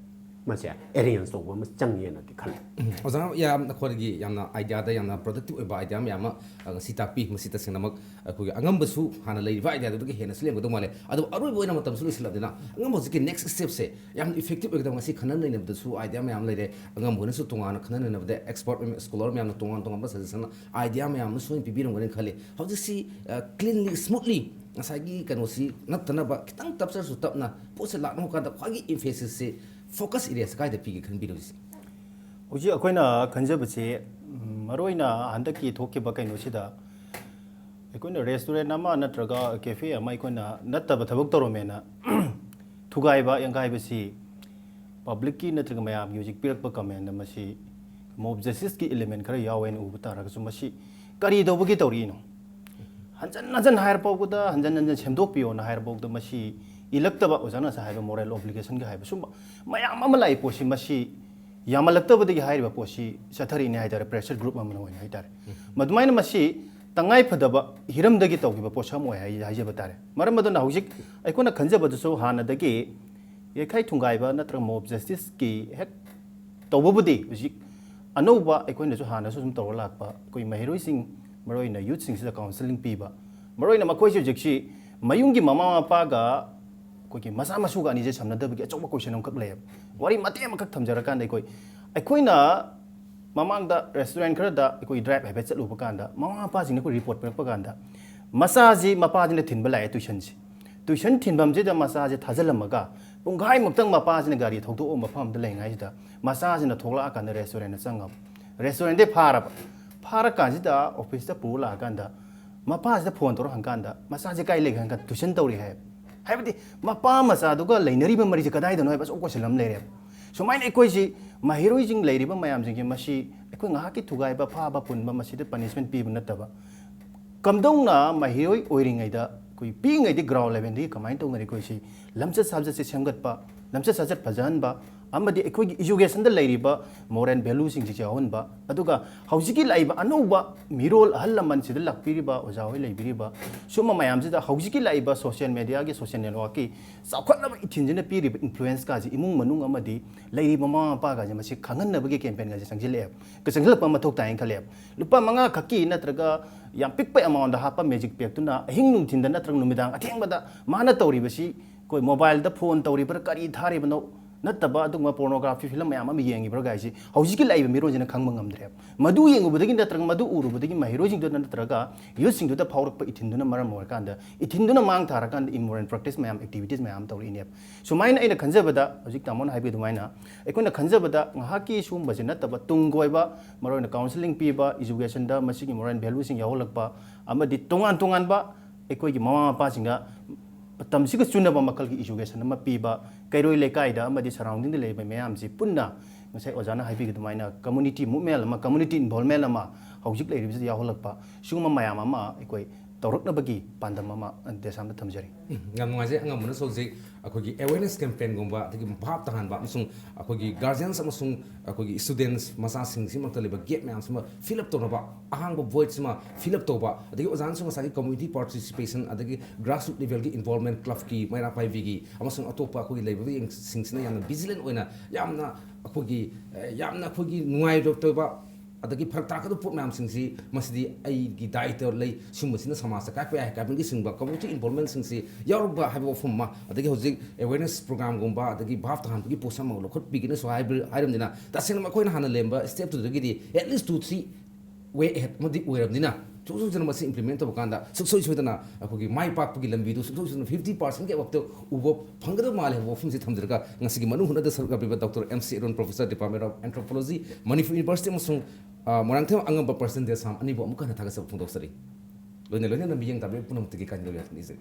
ꯃꯁꯦ ꯑꯦꯔꯦꯟꯖ ꯇꯧꯕ ꯑꯃ ꯆꯪꯉꯦꯅꯗꯤ ꯈꯜꯂꯤ꯫ ꯑꯣꯖꯥ ꯌꯥꯝ ꯅꯈꯣꯏꯒꯤ ꯌꯥꯝꯅ ꯑꯥꯏꯗꯤꯌꯥꯗ ꯌꯥꯝꯅ ꯄ꯭ꯔꯗꯛꯇꯤꯞ ꯑꯣꯏꯕ ꯑꯥꯏꯗꯤꯌꯥ ꯃꯌꯥꯝ ꯑꯃ ꯉꯁꯤ ꯇꯥꯛꯄꯤ꯫ ꯃꯁꯤ ꯇꯁꯦꯡꯅꯃꯛ ꯑꯩꯈꯣꯏꯒꯤ ꯑꯉꯝꯕꯁꯨ ꯍꯥꯟꯅ ꯂꯩꯔꯤꯕ ꯑꯥꯏꯗꯤꯌꯥꯗꯨꯗꯒꯤ ꯍꯦꯟꯅꯁꯨ ꯂꯦꯝꯒꯗꯧ ꯃꯥꯜꯂꯦ꯫ ꯑꯗꯨꯕꯨ ꯑꯔꯣꯏꯕ ꯑꯣꯏꯅ ꯃꯇꯝꯁꯨ ꯂꯣꯏꯁꯤꯜꯂꯕꯅꯤꯅ, ꯑꯉꯝꯕ ꯍꯧꯖꯤꯛꯀꯤ ꯅꯦꯛꯁ ꯁ꯭ꯇꯦꯞꯁꯦ ꯌꯥꯝ ꯏꯐꯦꯛꯇꯤꯞ ꯑꯣꯏꯒꯗꯕ, ꯉꯁꯤ ꯈꯟꯅ ꯅꯩꯅꯕꯗꯁꯨ ꯑꯥꯏꯗꯤꯌꯥ ꯃꯌꯥꯝ ꯂꯩꯔꯦ꯫ ꯑꯉꯝꯕ ꯑꯣꯏꯅꯁꯨ ꯇꯣꯉꯥꯟꯅ ꯈꯟꯅ ꯅꯩꯅꯕꯗ ꯑꯦꯛꯁꯄꯔꯠ, ꯁ꯭ꯀꯣꯂꯔ ꯃꯌꯥꯝꯅ ꯇꯣꯉꯥꯟ ꯇꯣꯉꯥꯟꯕ ꯁꯖꯦꯁꯟ, ꯑꯥꯏꯗꯤꯌꯥ ꯃꯌꯥꯝ ꯑꯃ ꯁꯣꯏꯅ ꯄꯤꯕꯤꯔꯝꯒꯅꯤ ꯈꯜꯂꯤ꯫ ꯍꯧꯖꯤꯛꯁꯤ ꯀ꯭ꯂꯤꯟꯂꯤ, ꯁ꯭ꯃꯨꯠꯂꯤ ꯉꯁꯥꯏꯒꯤ ꯀꯩꯅꯣꯁꯤ ꯅꯠꯇꯅꯕ ꯈꯤꯇꯪ ꯇꯞꯆꯔꯁꯨ ꯇꯞꯅ ꯄꯣꯠꯁꯦ ꯂꯥꯛꯅꯕ ꯀꯥꯟꯗ ꯈ꯭ꯋꯥꯏꯒꯤ ꯏꯝꯐꯦꯁꯤꯁꯁꯦ, ꯐꯣꯀꯁ ꯑꯦꯔꯤꯌꯥꯁꯦ ꯀꯥꯏꯗ ꯄꯤꯒꯦ ꯈꯟꯕꯤꯔꯣ ꯍꯧꯖꯤꯛ? ꯍꯧꯖꯤꯛ ꯑꯩꯈꯣꯏꯅ ꯈꯟꯖꯕꯁꯦ, ꯃꯔꯨꯑꯣꯏꯅ ꯍꯟꯗꯛꯀꯤ ꯊꯣꯛꯈꯤꯕ ꯀꯩꯅꯣꯁꯤꯗ ꯑꯩꯈꯣꯏꯅ ꯔꯦꯁꯇꯨꯔꯦꯟ ꯑꯃ ꯅꯠꯇ꯭ꯔꯒ ꯀꯦꯐꯦ ꯑꯃ ꯑꯩꯈꯣꯏꯅ ꯅꯠꯇꯕ ꯊꯕꯛ ꯇꯧꯔꯝꯃꯦꯅ ꯊꯨꯒꯥꯏꯕ ꯌꯥꯡꯈꯥꯏꯕꯁꯤ ꯄꯕ꯭ꯂꯤꯛꯀꯤ ꯅꯠꯇ꯭ꯔꯒ ꯃꯌꯥꯝꯒꯤ ꯍꯧꯖꯤꯛ ꯄꯤꯔꯛꯄ ꯀꯃꯦꯟꯗ ꯃꯁꯤ ꯃꯣꯕ ꯖꯁꯇꯤꯁꯀꯤ ꯏꯂꯤꯃꯦꯟ ꯈꯔ ꯌꯥꯎꯋꯦꯅ ꯎꯕ ꯇꯥꯔꯒꯁꯨ, ꯃꯁꯤ ꯀꯔꯤ ꯇꯧꯕꯒꯤ ꯇꯧꯔꯤꯅꯣ? ꯍꯟꯖꯟ ꯍꯟꯖꯟ ꯍꯥꯏꯔ ꯐꯥꯎꯕꯗ, ꯍꯟꯖꯟ ꯍꯟꯖꯟ ꯁꯦꯝꯗꯣꯛꯄꯤꯌꯣꯅ ꯍꯥꯏꯔ ꯐꯥꯎꯗ ꯃꯁꯤ ꯏꯜꯂꯛꯇꯕ, ꯑꯣꯖꯥꯅ ꯉꯁꯥꯏ ꯍꯥꯏꯕ ꯃꯣꯔꯦꯜ ꯑꯣꯕ꯭ꯂꯤꯒꯦꯁꯟꯒ ꯍꯥꯏꯕ ꯁꯨꯝꯕ ꯃꯌꯥꯝ ꯑꯃ ꯂꯥꯛꯏ꯫ ꯄꯣꯠꯁꯤ ꯃꯁꯤ ꯌꯥꯝꯃꯜꯂꯛꯇꯕꯗꯒꯤ ꯍꯥꯏꯔꯤꯕ ꯄꯣꯠꯁꯤ ꯆꯠꯊꯔꯤꯅꯦ ꯍꯥꯏꯇꯥꯔꯦ, ꯄ꯭ꯔꯦꯁꯔ ꯒ꯭ꯔꯨꯞ ꯑꯃꯅ ꯑꯣꯏꯅ ꯍꯥꯏꯇꯥꯔꯦ꯫ ꯃꯗꯨꯃꯥꯏꯅ ꯃꯁꯤ ꯇꯉꯥꯏ ꯐꯗꯕ ꯍꯤꯔꯝꯗꯒꯤ ꯇꯧꯈꯤꯕ ꯄꯣꯠꯁꯛ ꯑꯃ ꯑꯣꯏ ꯍꯥꯏ-, ꯍꯥꯏꯖꯕ ꯇꯥꯔꯦ꯫ ꯃꯔꯝ ꯑꯗꯨꯅ ꯍꯧꯖꯤꯛ ꯑꯩꯈꯣꯏꯅ ꯈꯟꯖꯕꯗꯁꯨ ꯍꯥꯟꯅꯗꯒꯤ ꯌꯩꯈꯥꯏ ꯊꯨꯡꯒꯥꯏꯕ ꯅꯠꯇ꯭ꯔꯒ ꯃꯣꯕ ꯖꯁꯇꯤꯁꯀꯤ ꯍꯦꯛ ꯇꯧꯕꯕꯨꯗꯤ ꯍꯧꯖꯤꯛ ꯑꯅꯧꯕ ꯑꯩꯈꯣꯏꯅꯁꯨ ꯍꯥꯟꯅꯁꯨ ꯁꯨꯝ ꯇꯧꯔ ꯂꯥꯛꯄ ꯑꯩꯈꯣꯏ ꯃꯍꯩꯔꯣꯏꯁꯤꯡ, ꯃꯔꯨꯑꯣꯏꯅ ꯌꯨꯠꯁꯤꯡꯁꯤꯗ ꯀꯥꯎꯟꯁꯤꯂꯤꯡ ꯄꯤꯕ, ꯃꯔꯨꯑꯣꯏꯅ ꯃꯈꯣꯏꯁꯦ ꯍꯧꯖꯤꯛꯁꯤ ꯃꯌꯨꯝꯒꯤ ꯃꯃꯥ ꯃꯄꯥꯒ ꯑꯩꯈꯣꯏꯒꯤ ꯃꯆꯥ ꯃꯁꯨꯒ ꯑꯅꯤꯁꯦ ꯁꯝꯅꯗꯕꯒꯤ ꯑꯆꯧꯕ ꯀꯣꯏꯁꯟ ꯑꯃꯈꯛ ꯂꯩꯌꯦꯕ꯫ ꯋꯥꯔꯤ ꯃꯇꯦꯛ ꯑꯃꯈꯛ ꯊꯝꯖꯔꯀꯥꯟꯗ, ꯑꯩꯈꯣꯏ, ꯑꯩꯈꯣꯏꯅ ꯃꯃꯥꯡꯗ ꯔꯦꯁꯇꯨꯔꯦꯟ ꯈꯔꯗ ꯑꯩꯈꯣꯏ ꯗ꯭ꯔꯥꯏꯕ ꯍꯥꯏꯐꯦꯠ ꯆꯠꯂꯨꯕ ꯀꯥꯟꯗ, ꯃꯃꯥ ꯃꯄꯥꯁꯤꯡꯅ ꯑꯩꯈꯣꯏ ꯔꯤꯄꯣꯔꯠ ꯄꯤꯔꯛꯄ ꯀꯥꯟꯗ, ꯃꯆꯥꯁꯤ ꯃꯄꯥꯁꯤꯅ ꯊꯤꯟꯕ ꯂꯥꯛꯑꯦ ꯇ꯭ꯌꯨꯁꯟꯁꯤ꯫ ꯇ꯭ꯌꯨꯁꯟ ꯊꯤꯟꯐꯝꯁꯤꯗ ꯃꯆꯥꯁꯦ ꯊꯥꯖꯤꯜꯂꯝꯃꯒ ꯄꯨꯡꯈꯥꯏꯃꯨꯛꯇꯪ ꯃꯄꯥꯁꯤꯅ ꯒꯥꯔꯤ ꯊꯧꯗꯣꯛꯑ ꯃꯐꯝ ꯑꯃꯗ ꯂꯩꯉꯥꯏꯁꯤꯗ ꯃꯆꯥꯁꯤꯅ ꯊꯣꯛꯂꯛꯑꯀꯥꯟꯗ ꯔꯦꯁꯇꯨꯔꯦꯟꯗ ꯆꯪꯉꯕ꯫ ꯔꯦꯁꯇꯨꯔꯦꯟꯗꯩ ꯐꯥꯔꯕ꯫ ꯐꯥꯔꯀꯥꯟꯁꯤꯗ ꯑꯣꯐꯤꯁꯇ ꯄꯨꯔ ꯂꯥꯛꯑꯀꯥꯟꯗ ꯃꯄꯥꯁꯤꯗ ꯐꯣꯟ ꯇꯧꯔ ꯍꯪꯀꯥꯟꯗ, "ꯃꯆꯥꯁꯦ ꯀꯥꯏ ꯂꯩꯒꯦ?" ꯍꯪꯀꯥꯟꯗ, "ꯇ꯭ꯌꯨꯁꯟ ꯇꯧꯔꯤ" ꯍꯥꯏꯌꯦꯕ꯫ ꯍꯥꯏꯕꯗꯤ ꯃꯄꯥ ꯃꯆꯥꯗꯨꯒ ꯂꯩꯅꯔꯤꯕ ꯃꯔꯤꯁꯦ ꯀꯗꯥꯏꯗꯅꯣ ꯍꯥꯏꯕ ꯑꯆꯧꯕ ꯀꯣꯏꯁꯟ ꯑꯃ ꯂꯩꯔꯦꯕ꯫ ꯁꯨꯃꯥꯏꯅ ꯑꯩꯈꯣꯏꯁꯤ ꯃꯍꯩꯔꯣꯏꯁꯤꯡ ꯂꯩꯔꯤꯕ ꯃꯌꯥꯝꯁꯤꯡꯁꯦ ꯃꯁꯤ ꯑꯩꯈꯣꯏ ꯉꯥꯏꯍꯥꯛꯀꯤ ꯊꯨꯒꯥꯏꯕ, ꯐꯥꯕ, ꯄꯨꯟꯕ, ꯃꯁꯤꯗ ꯄꯅꯤꯁꯃꯦꯟ ꯄꯤꯕ ꯅꯠꯇꯕ, ꯀꯝꯗꯧꯅ ꯃꯍꯩꯔꯣꯏ ꯑꯣꯏꯔꯤꯉꯩꯗ ꯑꯩꯈꯣꯏ ꯄꯤꯛꯏꯉꯩꯗꯒꯤ ꯒ꯭ꯔꯥꯎꯟ ꯂꯦꯚꯦꯜꯗꯒꯤ ꯀꯃꯥꯏꯅ ꯇꯧꯅ ꯑꯩꯈꯣꯏꯁꯤ ꯂꯝꯆꯠ ꯁꯥꯖꯠꯁꯦ ꯁꯦꯝꯒꯠꯄ, ꯂꯝꯆꯠ ꯁꯥꯖꯠ ꯐꯖꯍꯟꯕ, ꯑꯃꯗꯤ ꯑꯩꯈꯣꯏꯒꯤ ꯏꯖꯨꯀꯦꯁꯟꯗ ꯂꯩꯔꯤꯕ ꯃꯣꯔꯦꯜ ꯚꯦꯂꯨꯁꯤꯡꯁꯤ ꯌꯥꯎꯍꯟꯕ, ꯑꯗꯨꯒ ꯍꯧꯖꯤꯛꯀꯤ ꯂꯥꯛꯏꯕ ꯑꯅꯧꯕ ꯃꯤꯔꯣꯜ ꯑꯍꯜ ꯂꯃꯟꯁꯤꯗ ꯂꯥꯛꯄꯤꯔꯤꯕ ꯑꯣꯖꯥ ꯍꯣꯏ ꯂꯩꯕꯤꯔꯤꯕ ꯁꯨꯝꯕ ꯃꯌꯥꯝꯁꯤꯗ ꯍꯧꯖꯤꯛꯀꯤ ꯂꯥꯛꯏꯕ ꯁꯣꯁꯤꯌꯦꯜ ꯃꯦꯗꯤꯌꯥꯒꯤ, ꯁꯣꯁꯤꯌꯦꯜ ꯅꯦꯠꯋꯥꯔꯛꯀꯤ ꯆꯥꯎꯈꯠꯂꯕ ꯏꯊꯤꯟꯁꯤꯅ ꯄꯤꯔꯤꯕ ꯏꯟꯐ꯭ꯂꯨꯌꯦꯟꯁꯀꯥꯁꯦ ꯏꯃꯨꯡ ꯃꯅꯨꯡ ꯑꯃꯗꯤ ꯂꯩꯔꯤꯕ ꯃꯃꯥ ꯃꯄꯥꯒꯥꯁꯦ ꯃꯁꯤ ꯈꯪꯍꯟꯅꯕꯒꯤ ꯀꯦꯝꯄꯦꯟꯒꯥꯁꯦ ꯆꯪꯁꯤꯜꯂꯛꯑꯦꯕ꯫ ꯆꯪꯁꯤꯜꯂꯛꯄ ꯃꯊꯧ ꯇꯥꯏꯅ ꯈꯜꯂꯦꯕ꯫ ꯂꯨꯄꯥ ꯃꯉꯥ ꯈꯛꯀꯤ ꯅꯠꯇ꯭ꯔꯒ ꯌꯥꯝ ꯄꯤꯛꯄ ꯑꯦꯃꯥꯎꯟꯗ ꯍꯥꯞꯄ ꯃꯦꯖꯤꯛ ꯄꯦꯛꯇꯨꯅ ꯑꯍꯤꯡ ꯅꯨꯡꯊꯤꯟꯗ ꯅꯠꯇ꯭ꯔꯒ ꯅꯨꯃꯤꯗꯥꯡ ꯑꯊꯦꯡꯕꯗ ꯃꯥꯅ ꯇꯧꯔꯤꯕꯁꯤ ꯑꯩꯈꯣꯏ ꯃꯣꯕꯥꯏꯜꯗ ꯐꯣꯟ ꯇꯧꯔꯤꯕ꯭ꯔꯥ, ꯀꯔꯤ ꯊꯥꯔꯤꯕꯅꯣ ꯅꯠꯇꯕ ꯑꯗꯨꯒꯨꯝꯕ ꯄꯣꯔꯅꯣꯒ꯭ꯔꯥꯐꯤ ꯐꯤꯂꯝ ꯃꯌꯥꯝ ꯑꯃ ꯌꯦꯡꯉꯤꯕ꯭ꯔꯥ ꯀꯥꯏꯁꯤ ꯍꯧꯖꯤꯛꯀꯤ ꯂꯥꯛꯏꯕ ꯃꯤꯔꯣꯟꯁꯤꯅ ꯈꯪꯕ ꯉꯝꯗ꯭ꯔꯦꯕ꯫ ꯃꯗꯨ ꯌꯦꯡꯉꯨꯕꯗꯒꯤ ꯅꯠꯇ꯭ꯔꯒ ꯃꯗꯨ ꯎꯔꯨꯕꯗꯒꯤ ꯃꯍꯩꯔꯣꯏꯁꯤꯡꯗꯨꯗ ꯅꯠꯇ꯭ꯔꯒ ꯌꯨꯠꯁꯤꯡꯗꯨꯗ ꯐꯥꯎꯔꯛꯄ ꯏꯊꯤꯟꯗꯨꯅ ꯃꯔꯝ ꯑꯣꯏꯔꯀꯥꯟꯗ, ꯏꯊꯤꯟꯗꯨꯅ ꯃꯥꯡ ꯊꯥꯔꯀꯥꯟꯗ ꯏꯃꯣꯔꯦꯜ ꯄ꯭ꯔꯦꯛꯇꯤꯁ ꯃꯌꯥꯝ, ꯑꯦꯛꯇꯤꯚꯤꯇꯤꯁ ꯃꯌꯥꯝ ꯇꯧꯔꯛꯏꯅꯦꯕ꯫ ꯁꯨꯃꯥꯏꯅ ꯑꯩꯅ ꯈꯟꯖꯕꯗ, ꯍꯧꯖꯤꯛ ꯇꯥꯃꯣꯅ ꯍꯥꯏꯕꯤ ꯑꯗꯨꯃꯥꯏꯅ, ꯑꯩꯈꯣꯏꯅ ꯈꯟꯖꯕꯗ ꯉꯥꯏꯍꯥꯛꯀꯤ ꯁꯤꯒꯨꯝꯕꯁꯤ ꯅꯠꯇꯕ ꯇꯨꯡ ꯀꯣꯏꯕ, ꯃꯔꯨꯑꯣꯏꯅ ꯀꯥꯎꯟꯁꯤꯂꯤꯡ ꯄꯤꯕ, ꯏꯖꯨꯀꯦꯁꯟꯗ ꯃꯁꯤꯒꯤ ꯃꯣꯔꯦꯜ ꯚꯦꯂꯨꯁꯤꯡ ꯌꯥꯎꯍꯜꯂꯛꯄ, ꯑꯃꯗꯤ ꯇꯣꯉꯥꯟ ꯇꯣꯉꯥꯟꯕ ꯑꯩꯈꯣꯏꯒꯤ ꯃꯃꯥ ꯃꯄꯥꯁꯤꯡꯗ ꯃꯇꯝꯁꯤꯒ ꯆꯨꯅꯕ ꯃꯈꯜꯒꯤ ꯏꯖꯨꯀꯦꯁꯟ ꯑꯃ ꯄꯤꯕ, ꯀꯩꯔꯣꯏ ꯂꯩꯀꯥꯏꯗ ꯑꯃꯗꯤ ꯁꯔꯥꯎꯟꯗꯤꯡꯗ ꯂꯩꯕ ꯃꯌꯥꯝꯁꯤ ꯄꯨꯟꯅ ꯉꯁꯥꯏ ꯑꯣꯖꯥꯅ ꯍꯥꯏꯕꯤꯈꯤ ꯑꯗꯨꯃꯥꯏꯅ ꯀꯝꯃꯨꯅꯤꯇꯤ ꯃꯨꯞꯃꯦꯟ ꯑꯃ, ꯀꯝꯃꯨꯅꯤꯇꯤ ꯏꯟꯚꯣꯜꯃꯦꯟ ꯑꯃ ꯍꯧꯖꯤꯛ ꯂꯩꯔꯤꯕꯁꯤꯗ ꯌꯥꯎꯍꯜꯂꯛꯄ, ꯁꯤꯒꯨꯝꯕ ꯃꯌꯥꯝ ꯑꯃ ꯑꯩꯈꯣꯏ ꯇꯧꯔꯛꯅꯕꯒꯤ ꯄꯥꯟꯗꯝ ꯑꯃ ꯗꯦꯁꯥꯝꯗ ꯊꯝꯖꯔꯤ꯫ ꯎꯝ, ꯌꯥꯝ ꯅꯨꯡꯉꯥꯏꯖꯩ꯫ ꯑꯉꯝꯕꯅꯁꯨ ꯍꯧꯖꯤꯛ ꯑꯩꯈꯣꯏꯒꯤ awareness campaignꯒꯨꯝꯕ, ꯑꯗꯒꯤ ꯚꯥꯞ ꯇꯥꯍꯟꯕ ꯑꯃꯁꯨꯡ ꯑꯩꯈꯣꯏꯒꯤ guardians ꯑꯃꯁꯨꯡ ꯑꯩꯈꯣꯏꯒꯤ students ꯃꯆꯥꯁꯤꯡꯁꯤꯃꯛꯇ ꯂꯩꯕ gap ꯃꯌꯥꯝꯁꯤꯃ fill up ꯇꯧꯅꯕ, ꯑꯍꯥꯡꯕ voidꯁꯤꯃ fill up ꯇꯧꯕ, ꯑꯗꯒꯤ ꯑꯣꯖꯥꯅꯁꯨ ꯉꯁꯥꯏꯒꯤ community participation, ꯑꯗꯒꯤ grassroots levelꯒꯤ involvement, clubꯀꯤ, ꯃꯩꯔꯥ ꯄꯥꯏꯕꯤꯒꯤ, ꯑꯃꯁꯨꯡ ꯑꯇꯣꯞꯄ ꯑꯩꯈꯣꯏꯒꯤ ꯂꯩꯕꯁꯤꯡꯁꯤꯅ ꯌꯥꯝꯅ vigilant ꯑꯣꯏꯅ, ꯌꯥꯝꯅ ꯑꯩꯈꯣꯏꯒꯤ, ꯑꯦ, ꯌꯥꯝꯅ ꯑꯩꯈꯣꯏꯒꯤ ꯅꯨꯡꯉꯥꯏꯔꯛꯇꯕ, ꯑꯗꯒꯤ ꯐꯔꯛ ꯇꯥꯔꯛꯀꯗꯕ ꯄꯣꯠ ꯃꯌꯥꯝꯁꯤꯡꯁꯤ, ꯃꯁꯤꯗꯤ ꯑꯩꯒꯤ ꯗꯥꯏꯇ ꯂꯩ, ꯁꯤꯒꯨꯝꯕꯁꯤꯅ ꯁꯃꯥꯖꯇ ꯀꯥꯏꯔꯛꯄ ꯌꯥꯏ ꯍꯥꯏꯕꯒꯤ ꯆꯤꯡꯕ community involvementꯁꯤꯡꯁꯤ ꯌꯥꯎꯔꯛꯄ ꯍꯥꯏꯕ ꯋꯥꯐꯝ ꯑꯃ, ꯑꯗꯒꯤ ꯍꯧꯖꯤꯛ awareness programꯒꯨꯝꯕ, ꯑꯗꯒꯤ ꯚꯥꯞ ꯇꯥꯍꯟꯕꯒꯤ ꯄꯣꯠꯁꯛ ꯑꯃ ꯂꯧꯈꯠꯄꯤꯒꯅꯁꯨ ꯍꯥꯏꯕ-, ꯍꯥꯏꯔꯕꯅꯤꯅ, ꯇꯁꯦꯡꯅ ꯑꯩꯈꯣꯏꯅ ꯍꯥꯟꯅ ꯂꯩꯔꯝꯕ stepꯇꯨꯗꯒꯤꯗꯤ at least two three way ahead ꯑꯃꯗꯤ ꯑꯣꯏꯔꯕꯅꯤꯅ, ꯁꯨꯡꯁꯣꯏ ꯁꯣꯏꯗꯅ ꯃꯁꯤ implement ꯇꯧꯕ ꯀꯥꯟꯗ ꯁꯨꯡꯁꯣꯏ ꯁꯣꯏꯗꯅ ꯑꯩꯈꯣꯏꯒꯤ ꯃꯥꯏ ꯄꯥꯛꯄꯒꯤ ꯂꯝꯕꯤꯗꯨ ꯁꯨꯡꯁꯣꯏ ꯁꯣꯏꯗꯅ fifty percentꯒꯤ ꯑꯕꯞꯇ ꯎꯕ ꯐꯪꯒꯗꯕ ꯃꯥꯜꯂꯦ ꯍꯥꯏꯕ ꯋꯥꯐꯝꯁꯤ ꯊꯝꯖꯔꯒ, ꯉꯁꯤꯒꯤ ꯃꯅꯨꯡ ꯍꯨꯠꯅꯗ ꯁꯔꯨꯛ ꯌꯥꯕꯤꯕ Doctor M C Aaron, Professor, Department of Anthropology, Manipur University, ꯑꯃꯁꯨꯡ, ꯑ, ꯃꯣꯏꯔꯥꯡꯊꯦꯝ ꯑꯉꯝꯕ, President, ꯗꯦꯁꯥꯝ ꯑꯅꯤꯕꯨ ꯑꯃꯨꯛ ꯍꯟꯅ ꯊꯥꯒꯠꯆꯕ ꯐꯣꯡꯗꯣꯛꯆꯔꯤ꯫ ꯂꯣꯏꯅ ꯂꯣꯏꯅꯅ ꯃꯤꯠꯌꯦꯡ ꯇꯥꯕꯤꯔꯤꯕ ꯄꯨꯝꯅꯃꯛꯇꯒꯤ ꯀꯥꯏꯅ ꯂꯧ ꯌꯥꯊꯪ ꯅꯤꯖꯔꯤ꯫